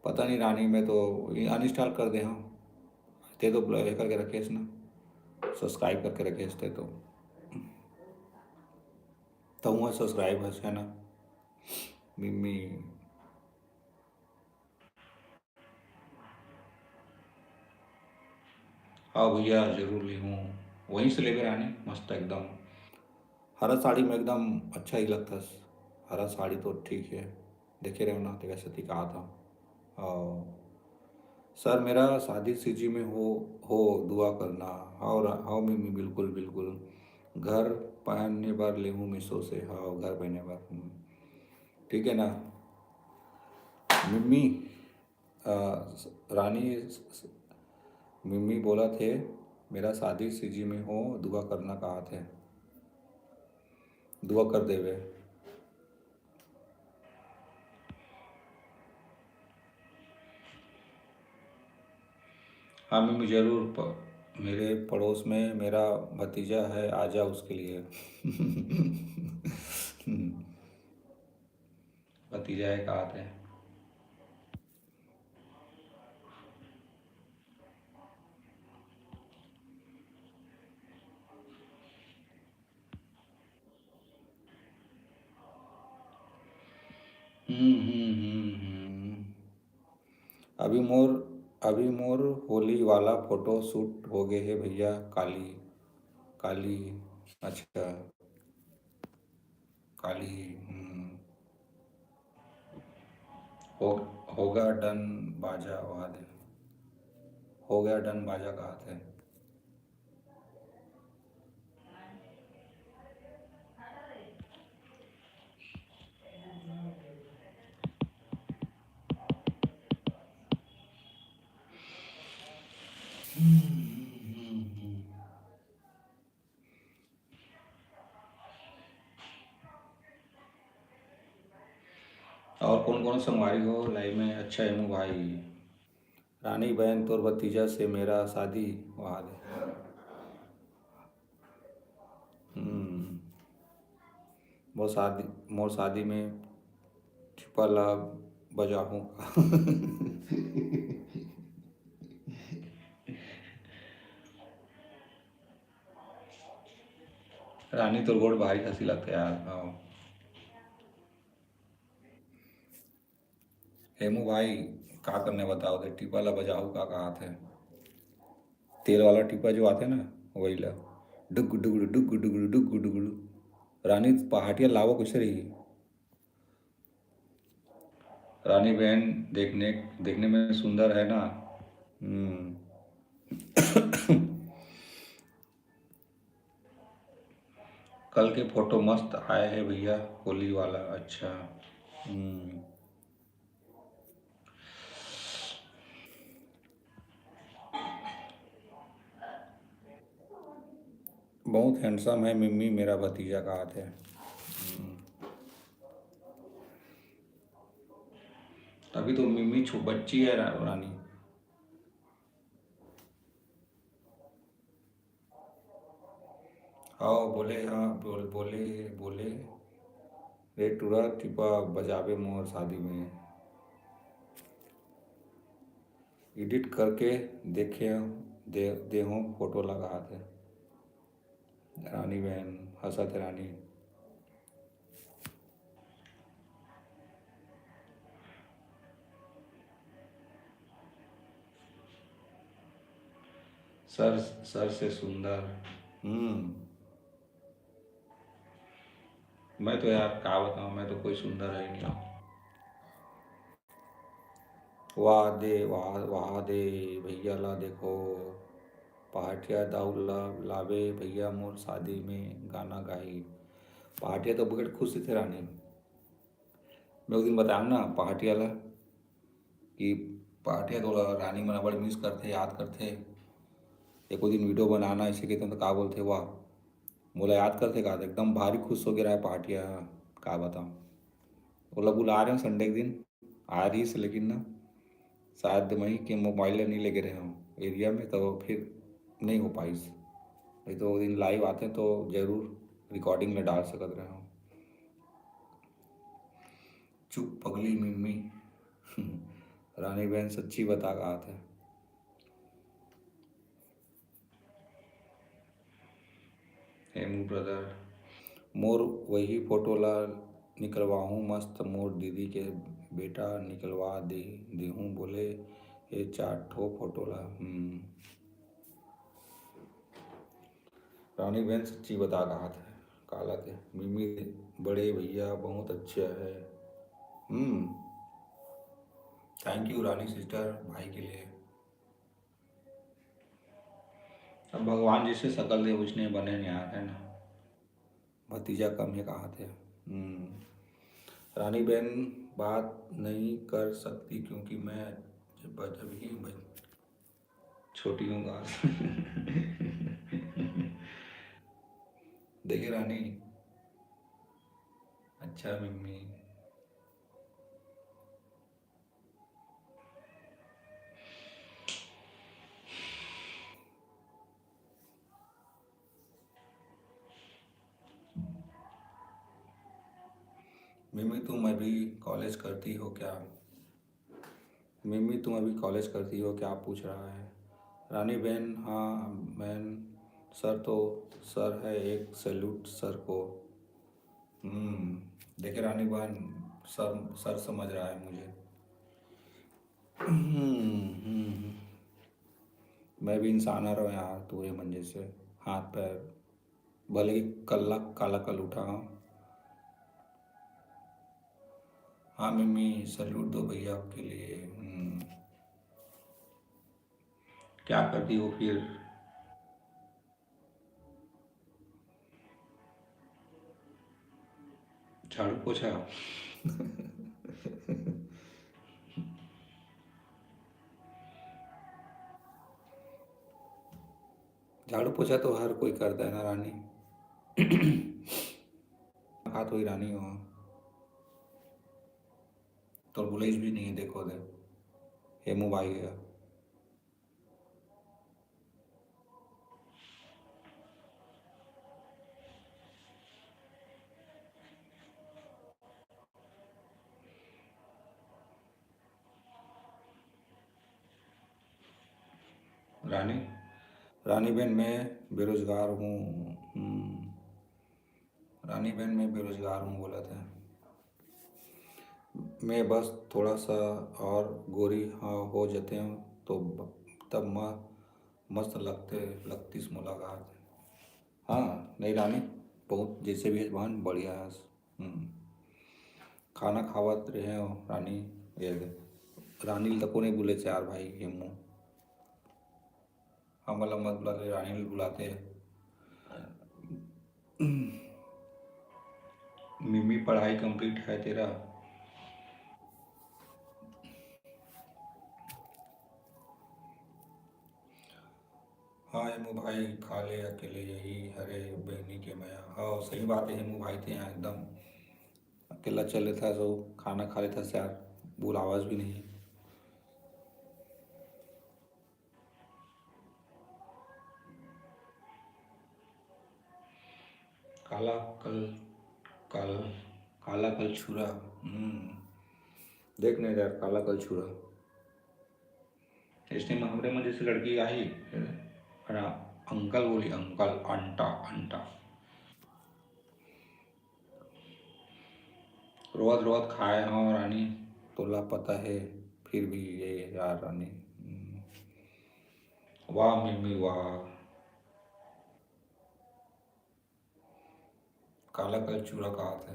पता नहीं रानी, मैं तो अनइंस्टॉल कर दे हूँ। ते तो ब्लॉक करके रखे ना, सब्सक्राइब करके रखे थे तो। तो हुआ सब्सक्राइब है ना मिम्मी। हाँ भैया, जरूर ली हूँ। वहीं से लेबे रानी, मस्त एकदम। हरा साड़ी में एकदम अच्छा ही लगता है। हरा साड़ी तो ठीक है, देखे रहो ना, तेरा सती कहा था। और सर, मेरा शादी सीजी में हो, हो, दुआ करना। हाँ रा-, हाँ मिमी, बिल्कुल, बिल्कुल। घर पहनने बर लेहूँ मीशो से। हाँ, घर पहनने बर। हम्म। ठीक है ना मिम्मी? अ, रानी, मिम्मी बोला थे, मेरा शादी सीजी में हो, दुआ करना कहा थे, दुआ कर देवे। हाँ मिम्मी, जरूर। प-, मेरे पड़ोस में मेरा भतीजा है, आजा उसके लिए। भतीजा है, कहा थे। हम्म, हम्म, हम्म, हम्म। अभी मोर, अभी मोर होली वाला फोटो शूट हो गए हे भैया, काली, काली, अच्छा, काली, हम्म। हो, होगा डन बाजा, वाह दे, हो गया डन बाजा कहा थे। और कौन कौन संगवारी हो लाइव में? अच्छा हेमू भाई, रानी बहन, तोर भतीजा से मेरा शादी, वाह दे। हम्म, मोर शादी, मोर शादी में टिपा ला बजाहूँ का? रानी, तोर गोड़ भारी खसी लगथे यार। हाँ। हेमू भाई, का करने बताओ दे, टिपा ला बजाहू का कहा थे? तेल वाला टिपा जो आथे ना, वही ला। डुग डुग डुग डुग डुग डुग। रानी पहाटिया लावो कैसे रही? रानी बहन देखने, देखने में सुंदर है ना? हम्म। कल के फोटो मस्त आए हे भैया, होली वाला। अच्छा, हम्म। बहुत हैंडसम है मिम्मी, मेरा भतीजा कहा थे। हम्म। अभी तो मिम्मी छो-, बच्ची है रा-, रानी। हाँ, बोले, हाँ, बोल-, बोले, बोले, रे टूरा, टिपा बजाबे मोर शादी में। एडिट करके देखे, दे, देहो फोटो लगा दे। रानी बहन, हंसत हे रानी। सर, सर से सुंदर। हम्म। मैं तो यार, का बताऊं, मैं तो कोई सुंदर है ही नहीं। वाह दे, वाह, वाह दे भैया ला देखो, पहाटिया दाऊ ला लाबे भैया मोर शादी में गाना गाही। पहाटिया तो बड़ खुश थे रानी। मैं उस दिन बताऊँ ना पहाटिया ला कि पहाटिया तो ला रानी मन बड़ मिस करथे, याद करथे। एको दिन वीडियो बनाना ऐसे कहते तो का बोलथे, वाह मोला याद करथे का, एकदम भारी खुश हो गया रहा पहाटिया, का बताऊँ। ओला बुला रहे हो संडे के दिन, आ रही से, लेकिन ना शायद मैं के मोबाइल ला नहीं लेके रहे हूँ एरिया में, तो फिर नहीं हो पाइस। नहीं तो वो दिन लाइव आते तो जरूर रिकॉर्डिंग में डाल सकत रहे हूँ। चुप पगली मिम्मी। रानी बहन सच्ची बता कहा थे। हेमू ब्रदर, मोर वही फोटो ला निकलवाहूँ मस्त, मोर दीदी के बेटा निकलवा दे, देहूँ बोले ये चार ठो फोटो ला। हम्म। रानी बहन सच्ची बता कहा थे, काला के मिमी बड़े भैया बहुत अच्छा है। हम्म, थैंक यू रानी सिस्टर भाई के लिए। अब भगवान जिसे शकल दे उसने बने न्यार, है ना? भतीजा कम है कहा थे। हम्म। रानी बहन बात नहीं कर सकती क्योंकि मैं जब, जब ही बच-, छोटी हूँ गाल। देखे रानी, अच्छा मिम्मी। मिमी, तुम अभी कॉलेज करती हो क्या? मिमी, तुम अभी कॉलेज करती हो क्या, पूछ रहा है। रानी बहन, हाँ बहन, सर तो सर है, एक सैल्यूट सर को। हम्म, देखे रानी बहन, सर सर समझ रहा है मुझे। हम्म, हम्म। मैं भी इंसान हरव यार, तोरे मन जैसे। हाथ पैर भले ही कल्ला काला कल उठा हूँ। हाँ मिम्मी, सल्यूट दो भैया आपके लिए। हम्म। क्या करती हो फिर? झाड़ू पोछा। झाड़ू पोछा तो हर कोई करता है ना रानी। हाथ वही रानी हो। तो बुलाइस भी नहीं है, देखो दे। हेमू भाई है। रानी, रानी बहन, मैं बेरोजगार हूँ। हम्म। रानी बहन, मैं बेरोजगार हूँ, बोला था। मैं बस थोड़ा सा और गोरी हाँ हो जाते हैं तो ब-, तब म-, मस्त लगते, लगतीस मुलाकात। हाँ, नहीं रानी, बहुत जैसे भी है बहन, बढ़िया है। हम्म। खाना खावत रहे हो रानी, ये रानी ल तको नहीं बोले चार भाई हेमू। हमन ला मत बुलाते, रानी ल बुलाते। मिम्मी, पढ़ाई कंप्लीट है तेरा? हाँ हेमू भाई, खा ले अकेले, यही हरे बहनी के मया। हाँ, सही बात है हेमू भाई, ते यहाँ एकदम अकेला चल लेता है, सो खाना खा लेता है यार, बुलावाज भी नहीं। काला कल, काल, काला कल छुरा। हम्म, देख नहीं यार, काला कल छुरा। इसने हमरे मन जैसे लड़की आही, है ना? अंकल बोली, अंकल, अंटा, अंटा। रोवत रोवत खाए हव रानी, तोला पता है, फिर भी ये यार रानी। हम्म। वाह मिम्मी वाह। काला कल चूड़ा कहाथे।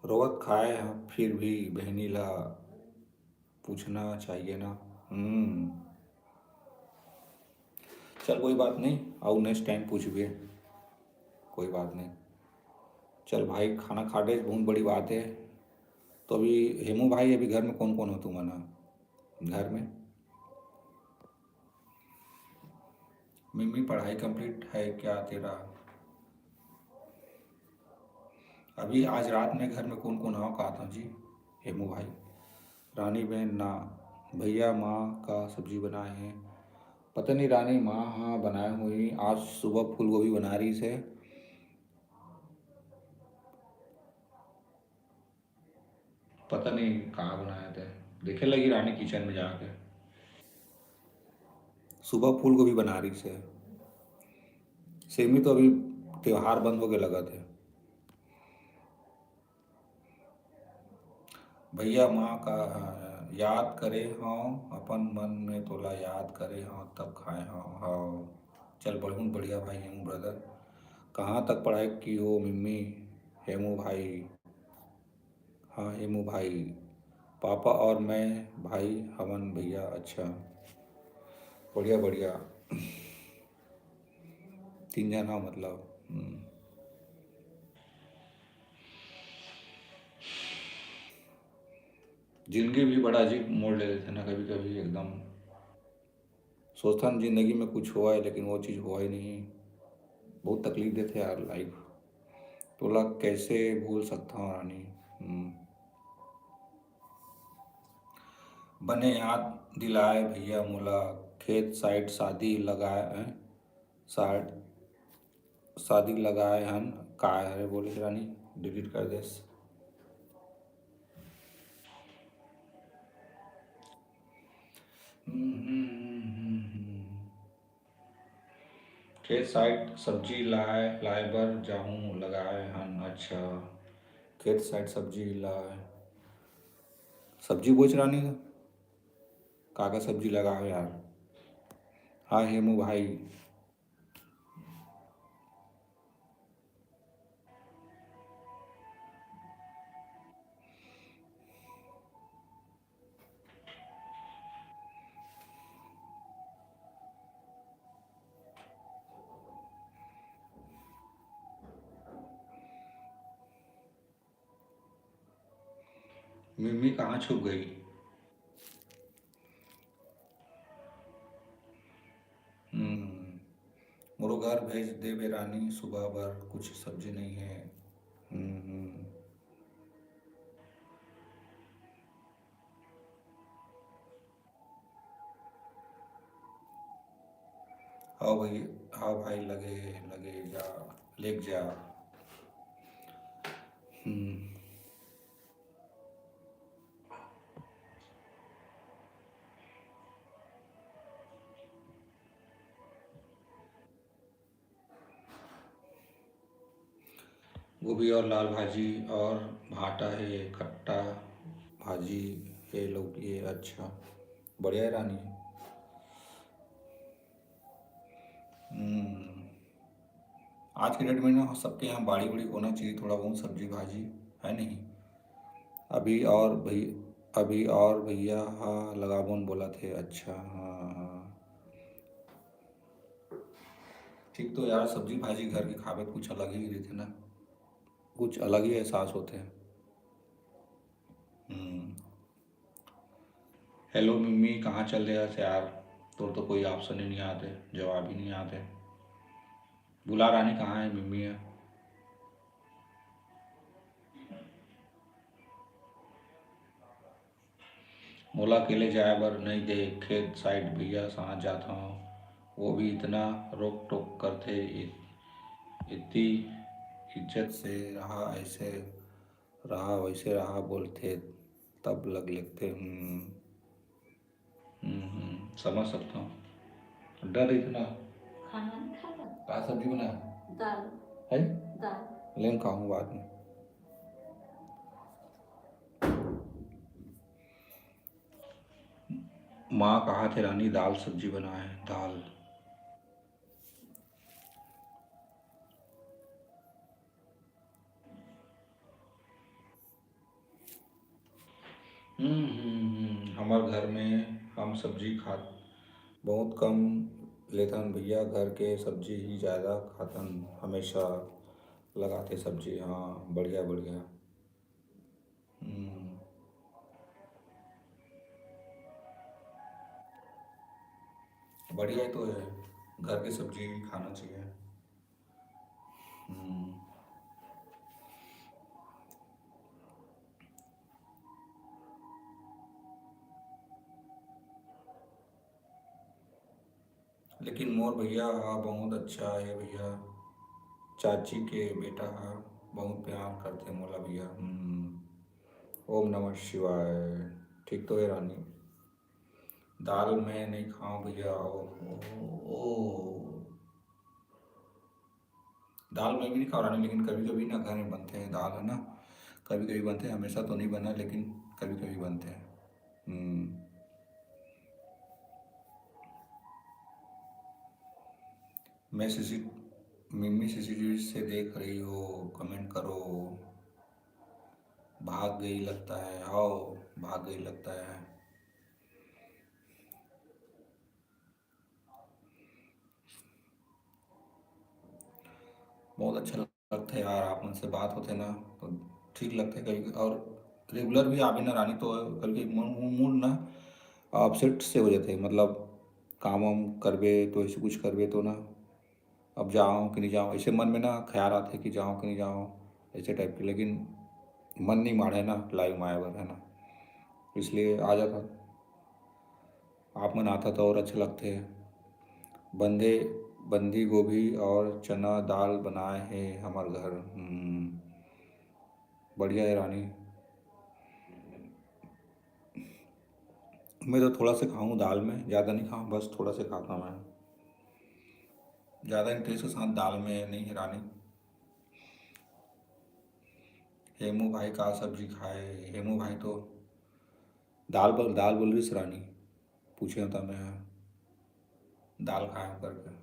रोवत खाए ह, फिर भी बहनी ला पूछना चाहिए ना। हम्म। चल, कोई बात नहीं, अउ next time पूछबे, कोई बात नहीं। चल भाई, खाना खा डे, बहुत बड़ी बात है। तो अभी हेमू भाई, अभी घर में कौन कौन हो तुमन ह? घर में मिम्मी, पढ़ाई कंप्लीट है क्या तेरा? अभी आज रात में घर में कौन कौन हो, कहा था जी? हेमू भाई, रानी बहन ना, भैया माँ का सब्जी बनाए हैं। पता नहीं रानी माँ हाँ बनाए हुई, आज सुबह फूल गोभी बना रही से। पता नहीं कहाँ बनाए थे, देखे लगी रानी किचन में जाके। सुबह फूल गोभी बना रही से। सेमी तो अभी त्योहार बंद होके लगा थे। भैया माँ का याद करे हव, अपन मन में तोला याद करे हव, तब खाए हव। हव। चल, बहुत बढ़िया भाई हेमू ब्रदर। कहाँ तक पढ़ाई की हो मिम्मी? हेमू भाई, हाँ हेमू भाई, पापा और मैं भाई हवन भैया। अच्छा, बढ़िया बढ़िया, तीन जन हो मतलब। हम्म। जिंदगी भी बड़ा अजीब मोड़ ले लेथे ना कभी कभी, एकदम सोचथन जिंदगी में कुछ होवय, लेकिन वो चीज होवय नहीं। बहुत तकलीफ देथे यार लाइफ। तोला कैसे भूल सकता हूँ रानी? हम्म। बने याद दिलाए भैया मोला, खेत साइड शादी लगाए, हैं? साइड शादी लगाए हन, काय हरे बोले रानी, डिलीट कर देस। खेत side सब्जी लाए, लाए बर जाहूं लगाए हन। अच्छा, खेत side सब्जी लाए, सब्जी बोच रानी, का का सब्जी लगाए यार? हाँ हेमू भाई। मिम्मी कहाँ छुप गई? हम्म, मोरो घर भेज देबे रानी, सुबह बर कुछ सब्जी नहीं है। हम्म, हम्म। हाँ भाई, हाँ भाई, लगे, लगे जा, लेग जा। हम्म। गोभी और लाल भाजी और भाटा है, खट्टा भाजी है, लौकी है। अच्छा, बढ़िया है रानी। हम्म, आज के डेट में ना सबके यहाँ बाड़ी उड़ी होना चाहिए, थोड़ा बहुत सब्जी भाजी, है नहीं? अभी और भई-, अभी और भैया हा लगाबोन बोलत हे। अच्छा, हाँ, हाँ। ठीक तो यार, सब्जी भाजी घर के खाबे त कुछ अलग ही रहिथे ना, कुछ अलग ही एहसास होथे। हम्म। हेलो मिम्मी, कहाँ चल देहस यार? तोर तो कोई option ही नहीं आते, जवाब ही नहीं आते। बुला रानी, कहाँ है मिम्मी है? मोला अकेले जाए बर नइ दे खेत side, भैया साथ जात हंव, वो भी इतना रोक टोक करथे। इ-, इतनी इज्जत से रहा, ऐसे रहा, वैसे रहा बोलथे, तब लग लेथे। हम्म। हम्म, हम्म, समझ सकता हूँ। डर इतना। खाना नहीं खाता? का सब्जी बना? दाल। है? दाल। लेकिन खाऊंगा बाद में। माँ कहा थे रानी, दाल सब्जी बना है, दाल। हम्म, हम्म, हम्म, हमर घर में हम सब्जी खात बहुत कम लेथन भैया, घर के सब्जी ही ज़्यादा खाथन, हमेशा लगाथे सब्जी। हाँ, बढ़िया, बढ़िया। हम्म। बढ़िया ही तो है, घर की सब्जी भी खाना चाहिए। हम्म। लेकिन मोर भैया हा बहुत अच्छा हे भैया, चाची के बेटा हा बहुत प्यार करथे मोला भैया। हम्म। ओम नमः शिवाय। ठीक तो हे रानी? दाल मैं नहीं खाऊं भैया। ओ, ओ, ओ। दाल मैं भी नहीं खा रहा, लेकिन कभी-कभी ना घर में बनते हैं दाल, है ना, कभी-कभी बनते हैं, हमेशा तो नहीं बना, लेकिन कभी-कभी बनते हैं। हम्म। मैं सीसी, मिम्मी सीसीटीवी से देख रही हो, comment करो। भाग गई लगता है, आओ, भाग गई लगता है। बहुत अच्छा लगता है यार, आप मन से बात होते ना तो ठीक लगता है कभी, और regular भी आवे ना रानी तो कभी कभी मूड ना upset से हो जाते हैं, मतलब काम वाम करबे तो ऐसे कुछ करबे तो ना, अब जाओ कि नहीं जाओ, ऐसे मन में ना ख्याल आते कि जाओ कि नहीं जाओ, ऐसे type के, लेकिन मन नहीं माढ़े ना live में आए बर, है ना, इसलिए आ जाता। आप मन आथा तो और अच्छा लगथे। बंधे, बंदी गोभी और चना दाल बनाए हे हमर घर। हम्म, बढ़िया हे रानी। मैं तो थोड़ा से खाऊं दाल में, ज़्यादा नहीं खाऊं, बस थोड़ा से खाता मैं। ज्यादा इंटरेस्ट के साथ दाल में नहीं है रानी। हेमू भाई का सब्जी खाए? हेमू भाई तो दाल बोल, दाल बोल रही रानी, पूछे होता मैं दाल खाए करके।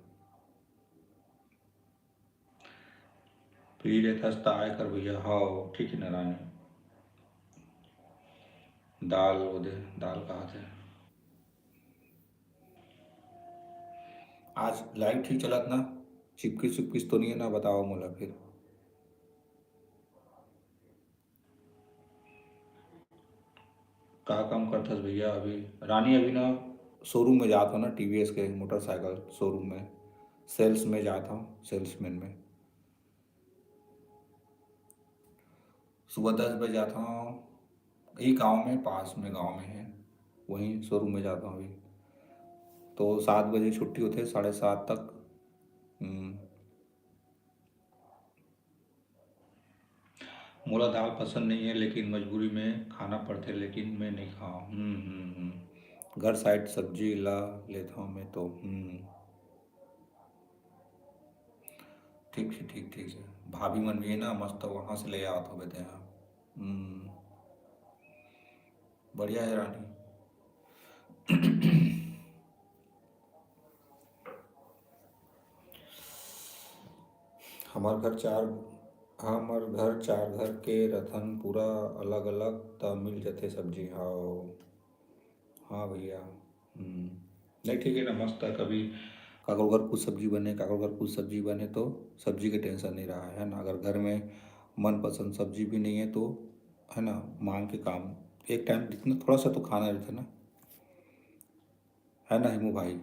फ्री रहता त आए कर भैया। हाँ, ठीक है ना रानी। दाल वो दे, दाल कहा थे। आज लाइव ठीक चलत ना? चिपकिस चुपकिस तो नहीं है ना? बताओ मोला फिर। का काम करथस भैया? अभी रानी, अभी ना शोरूम में जात हूँ ना, टीवीएस के मोटरसाइकिल शोरूम में, सेल्स में जात हूँ, सेल्समैन में। सुबह दस बजे जाता हूँ, यही गांव में, पास में गांव में है, वहीं शोरूम में जाता हूँ अभी। तो सात बजे छुट्टी होते है, साढ़े सात तक। हम्म। मोला दाल पसंद नहीं है, लेकिन मजबूरी में खाना पड़थे, लेकिन मैं नहीं खाऊँ। हम्म, हम्म, हम्म। घर साइड सब्जी ला लेता हूँ मैं तो। हम्म। ठीक है, ठीक, ठीक है। भाभी मन भी है ना, मस्त वहाँ से ले आवत होबे ते यहाँ। हम्म, बढ़िया है रानी। हमर घर चार, हमर घर चार घर के रथन, पूरा अलग-अलग त मिल जथे सब्जी। हाव। हाँ भैया। हम्म। नहीं, ठीक है ना, मस्त है। कभी काकरो घर कुछ सब्जी बने, काकरो घर कुछ सब्जी बने, तो सब्जी के टेंशन नहीं रहा है ना। अगर घर में मनपसंद सब्जी भी नहीं है तो, है ना, मांग के काम, एक टाइम जितना थोड़ा सा तो खाना रहता है ना, है ना हेमू भाई?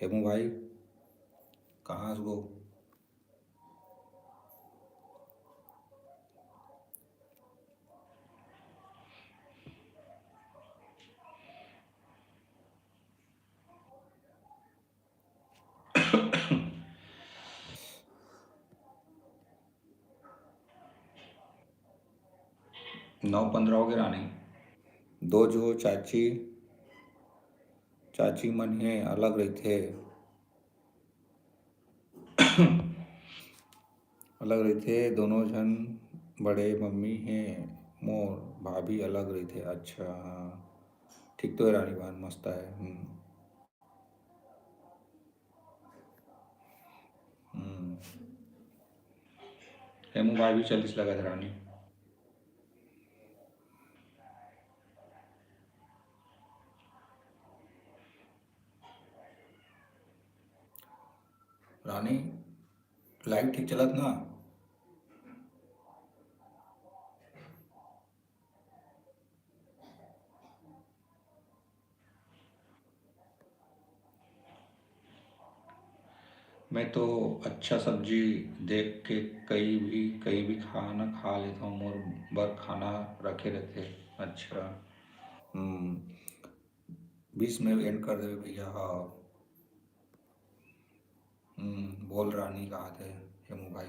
हेमू भाई, कहाँ से गो? नौ पंद्रह हो गए रानी। दो जो चाची, चाची मन हे, अलग रहिथे। अलग रहिथे, दोनों झन बड़े मम्मी हे मोर, भाभी अलग रहिथे। अच्छा, हाँ, ठीक तो है रानी बहन, मस्त है। हम्म। हम्म। हेमू भाई भी चलिस लगत हे रानी। रानी, लाइव ठीक चलत ना? मैं तो अच्छा सब्जी देख के कहीं भी, कहीं भी खाना खा लेता हूँ, मोर बर खाना रखे रहते। अच्छा, हम्म, बीच में एंड कर देवे भैया। हाँ, हम्म, बोल रानी कहा थे हेमू भाई।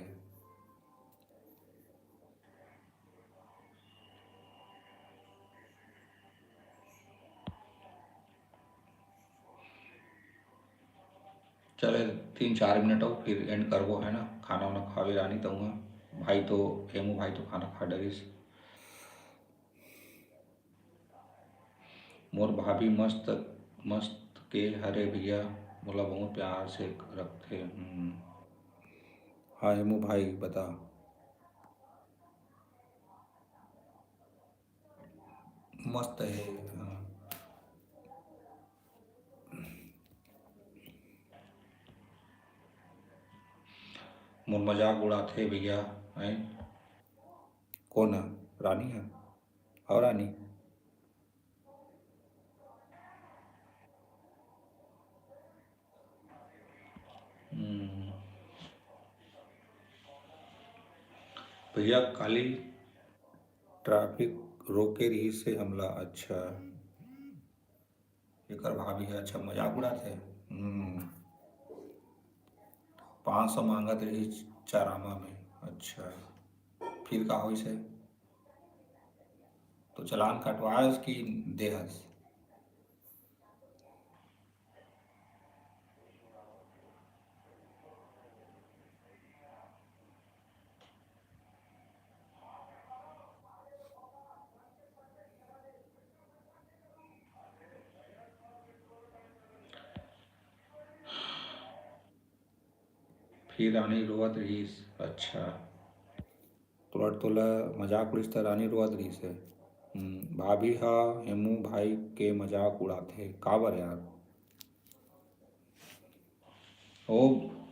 चले तीन चार मिनट हो, फिर एंड करबो, है ना? खाना वाना खावे रानी तहूँ। भाई तो, हेमू भाई तो खाना खा डरिस। मोर भाभी मस्त, मस्त के हरे भैया, मोला बहुत प्यार से रखथे। हम्म। हाँ हेमू भाई, बता। मस्त है, हाँ। मोर मजाक उड़ाथे भैया, हैं? कौन है? रानी है? और रानी? हम्म। भैया, काली ट्रैफिक रोके रहिस हे हमला। अच्छा, एकर भाभी ह, अच्छा, मजाक उड़ाथे। हम्म। पाँच सौ मांगत रहिस चारामा में। अच्छा, फिर का होइस हे? तो चालान कटवायस कि देहस? रानी रोवत रहिस। अच्छा, तोला, तोला मजाक उड़िस त रानी रोवत रहिस हे। हम्म, भाभी हा हेमू भाई के मजाक उड़ाथे, काबर यार? ओ,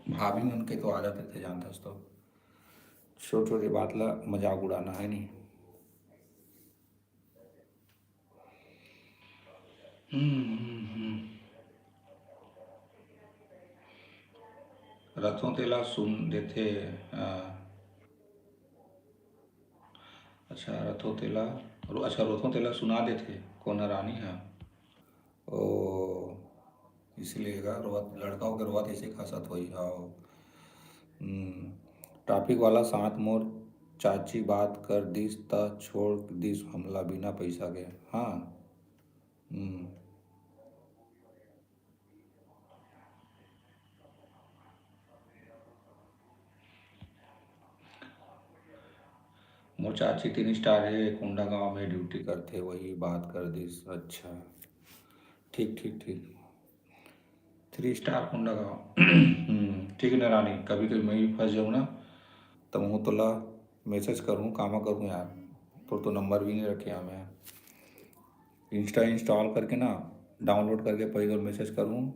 भाभी मन के तो आदत रहिथे, जानथस तो, छोट-छोट बात ला मजाक उड़ाना, है नी? हम्म, हम्म, हम्म। रथों तेला सुन देथे, अ, अच्छा, रथों तेला, रो-, अच्छा, रोथों तेला सुना देथे, कोन रानी हा? ओ, इसलिए का रोवत, लड़का होके रोवत ऐसे खसत होई, हाँ। हम्म, traffic वाला साथ मोर चाची बात कर दिस त छोड़ दिस हमला बिना पैसा के, हाँ। हम्म। मोर चाची तीन star हे, कोंडागांव में duty करथे, वही बात कर दिस। अच्छा, ठीक, ठीक, ठीक। Three star Kondagaon. हम्म, ठीक है ना रानी, कभी कभी मैं भी फंस जाऊँ ना, तो मैं तोला message करूँ, कामा करूँ यार, तोर तो number भी नहीं रखे हमें। Insta install करके ना, download करके पहले message करूँ,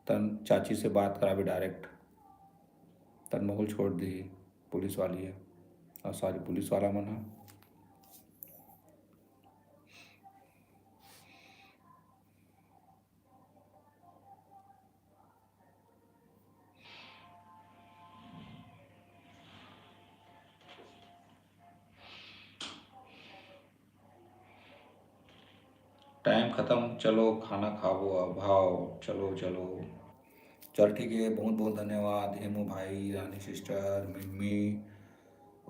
तन चाची से बात कराबे direct, तन मोला छोड़ दी पुलिस वाली है, और sorry, पुलिस वाला मन है। Time खत्म, चलो खाना खाबो अब, हाव, चलो, चलो। चल ठीक है, बहुत बहुत धन्यवाद हेमू भाई, रानी sister, मिम्मी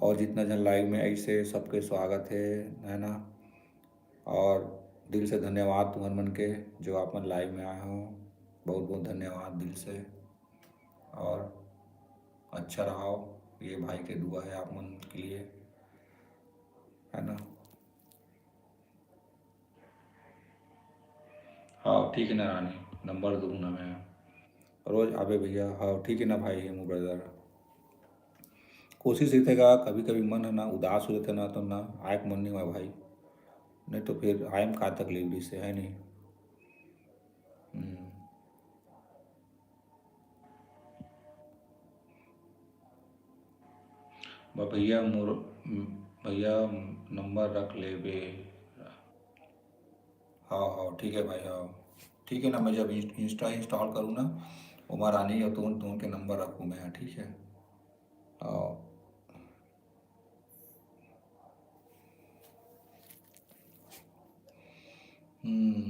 और जितना जन live में आइसे सबके स्वागत है, है ना? और दिल से धन्यवाद तुमन मन के जो आप मन live में आए हो, बहुत बहुत धन्यवाद दिल से। और अच्छा रहो, ये भाई के दुआ है आप मन के लिए, है ना? हाँ ठीक है ना रानी, number दूँ ना मैं, रोज आबे भैया। हाँ ठीक है ना भाई हेमू brother, कोशिश रहिथे गा, कभी कभी मन है ना उदास हो जाथे ना, तो ना आए के मन नहीं हुआ भाई, नहीं तो फिर आए में का तकलीफ रहिसे, है नहीं? हम्म। बा भैया मोर, भैया number रख लेबे। हाँ, हाँ, ठीक है भाई, हाँ। ठीक है ना, मैं जब इंस-, Insta install करूँ ना, ओमा रानी और तुमन, तुमन के number रखूँ मैं, हाँ, ठीक है? हाँ। हम्म।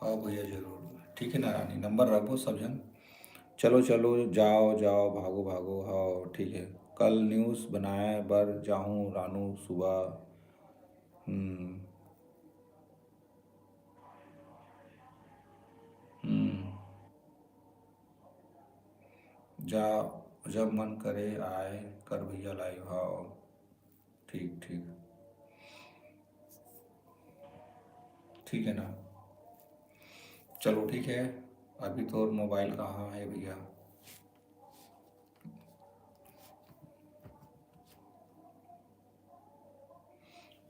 हाँ भैया, जरूर। ठीक है ना रानी, number रखबो सब जन। चलो, चलो, जाओ, जाओ, भागो, भागो। हाँ, ठीक है। कल news बनाए बर जाहूँ रानू सुबह। हम्म। हम्म। जा, जब मन करे आए कर भैया live। हाँ, ठीक, ठीक। ठीक है ना? चलो, ठीक है। अभी तोर mobile कहाँ है भैया?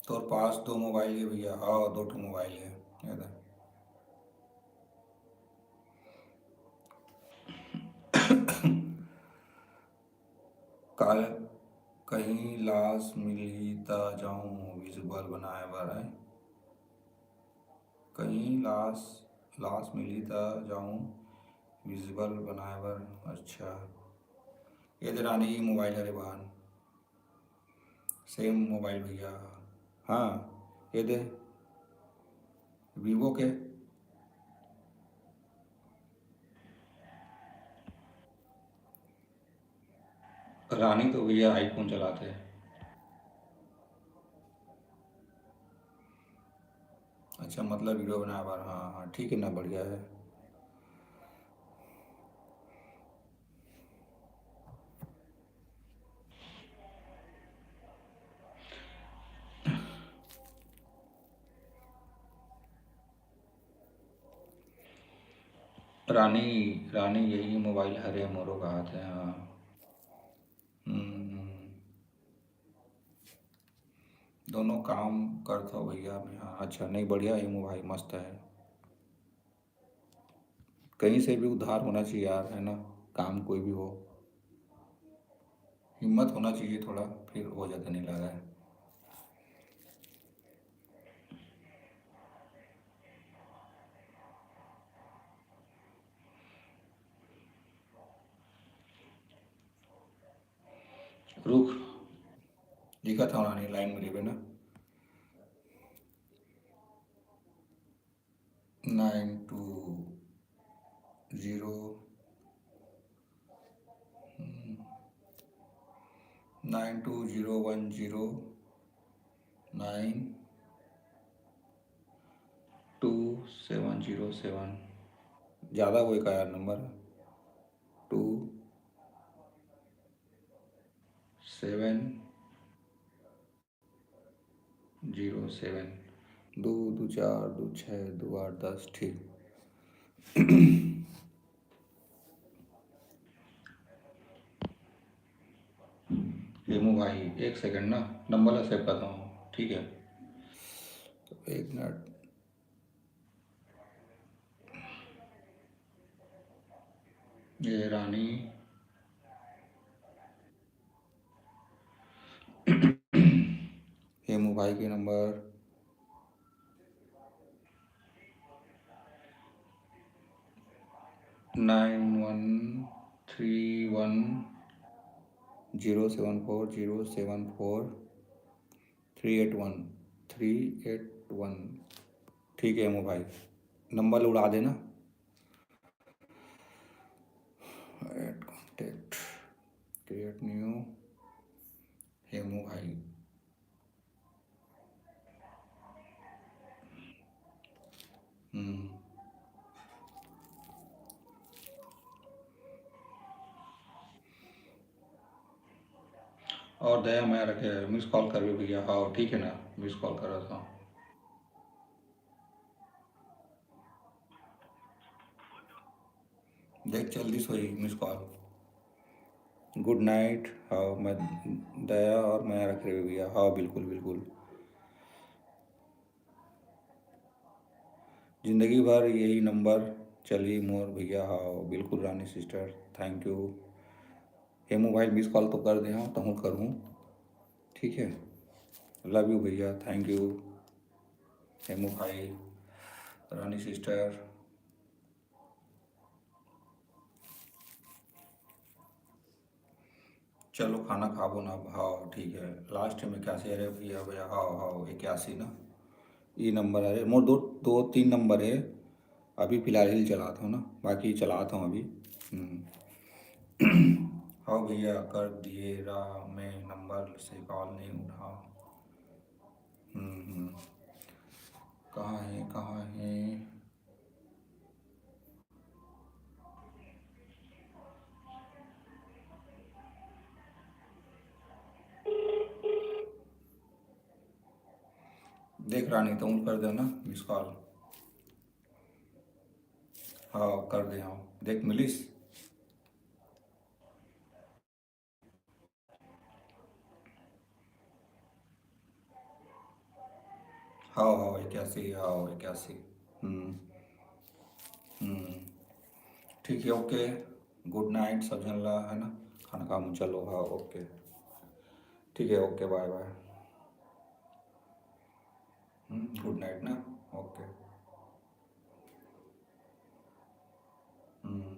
तोर पास दो mobile है भैया? हाँ, दो ठो mobile है। ये दे। काल कहीं लाश मिलही त जाऊं visible बनाए बर, आय। कहीं लाश, लाश मिलही त जाऊं visible बनाए बर। अच्छा, ये दे रानी, ये mobile हरे बहन, same mobile भैया। हाँ, ये दे Vivo के। रानी तो भैया iPhone चलाथे। अच्छा, मतलब video बनाए बर। हाँ, हाँ, ठीक है ना, बढ़िया है। रानी, रानी यही मोबाइल हरे मोरो कहाथे, हाँ। हम्म, हम्म। दोनों काम करथो भैया मैं, हाँ। अच्छा, नहीं, बढ़िया है, हेमू भाई मस्त है। कहीं से भी उद्धार होना चाहिए यार, है ना? काम कोई भी हो, हिम्मत होना चाहिए थोड़ा, फिर हो जाता, नहीं लगा है। रुख, लिखा था उन्होंने लाइन में रेबे ना। Nine two zero, nine two zero one zero nine two seven zero seven। ज़्यादा होए का यार number? Two seven zero seven. दो दो चार, दो छः, दो आठ, दस। ठीक। हेमू भाई, एक सेकंड ना, नंबर ला सेव करता हूँ, ठीक है? तो एक मिनट। ये रानी, हेमू भाई के number nine one three one zero seven four zero seven four three eight one, three eight one। ठीक है हेमू भाई, नंबर उड़ा देना। Add contact, create new, Hemu भाई। हम्म। और दया मैं रखे मिस कॉल करबे भैया। हाँ, ठीक है ना, मिस कॉल करा था। देख, चल दिस होही मिस कॉल। गुड नाइट। हाँ, मैं, दया और मैं रख रहे भैया। हाँ, बिल्कुल, बिल्कुल। जिंदगी भर यही नंबर चलही मोर भैया। हाँ, बिल्कुल रानी सिस्टर, थैंक यू। हेमू भाई, मिस कॉल तो कर दे हूँ, तहूँ करूँ, ठीक है। लव यू भैया, थैंक यू। हेमू भाई, रानी सिस्टर, चलो खाना खाबो ना। हाँ, ठीक है, लास्ट में इक्यासी। अरे भैया, भैया, हाँ, हाँ, इक्यासी ना, ये नंबर। अरे मोर दो, दो तीन नंबर है, अभी फिलहाल ही चलाता हूँ ना, बाकी चलाता हूँ अभी। हम्म। हाँ भैया, कर दिए रा, मैं नंबर से कॉल नहीं उठा। हम्म, हम्म। कहाँ है, कहाँ है? देख रानी, तुम कर देना मिस कॉल। हाँ, कर दे। हाँ, देख मिलिस। हाँ, हाँ, इक्यासी, हाँ, इक्यासी। हम्म, हम्म। ठीक है, ओके। गुड नाइट सब झन ला, है ना? खाना खा, चलो, हाँ, ओके। ठीक है, ओके, बाय, बाय। हम्म, गुड नाइट ना, ओके। हम्म।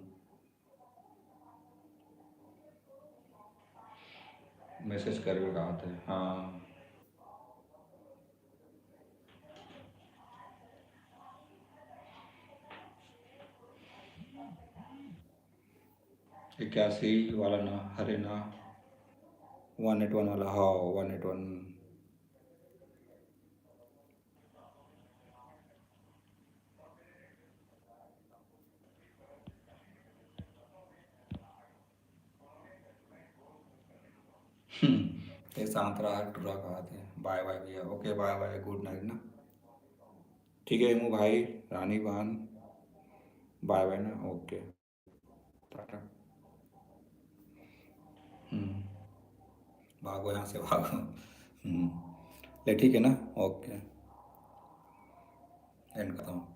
मैसेज करबे का होथे? हाँ। इक्यासी वाला ना, हरे ना, वन एट वन वाला, हाँ, वन एट वन। हम्म, ते शांत रहा, टूरा कहा थे। बाय बाय भैया, ओके, बाय बाय, गुड नाइट ना। ठीक है हेमू भाई, रानी बहन, बाय बाय ना, ओके, टाटा। हम्म, भागो यहाँ से, भागो। हम्म, ले, ठीक है ना, ओके, एंड करता हूँ।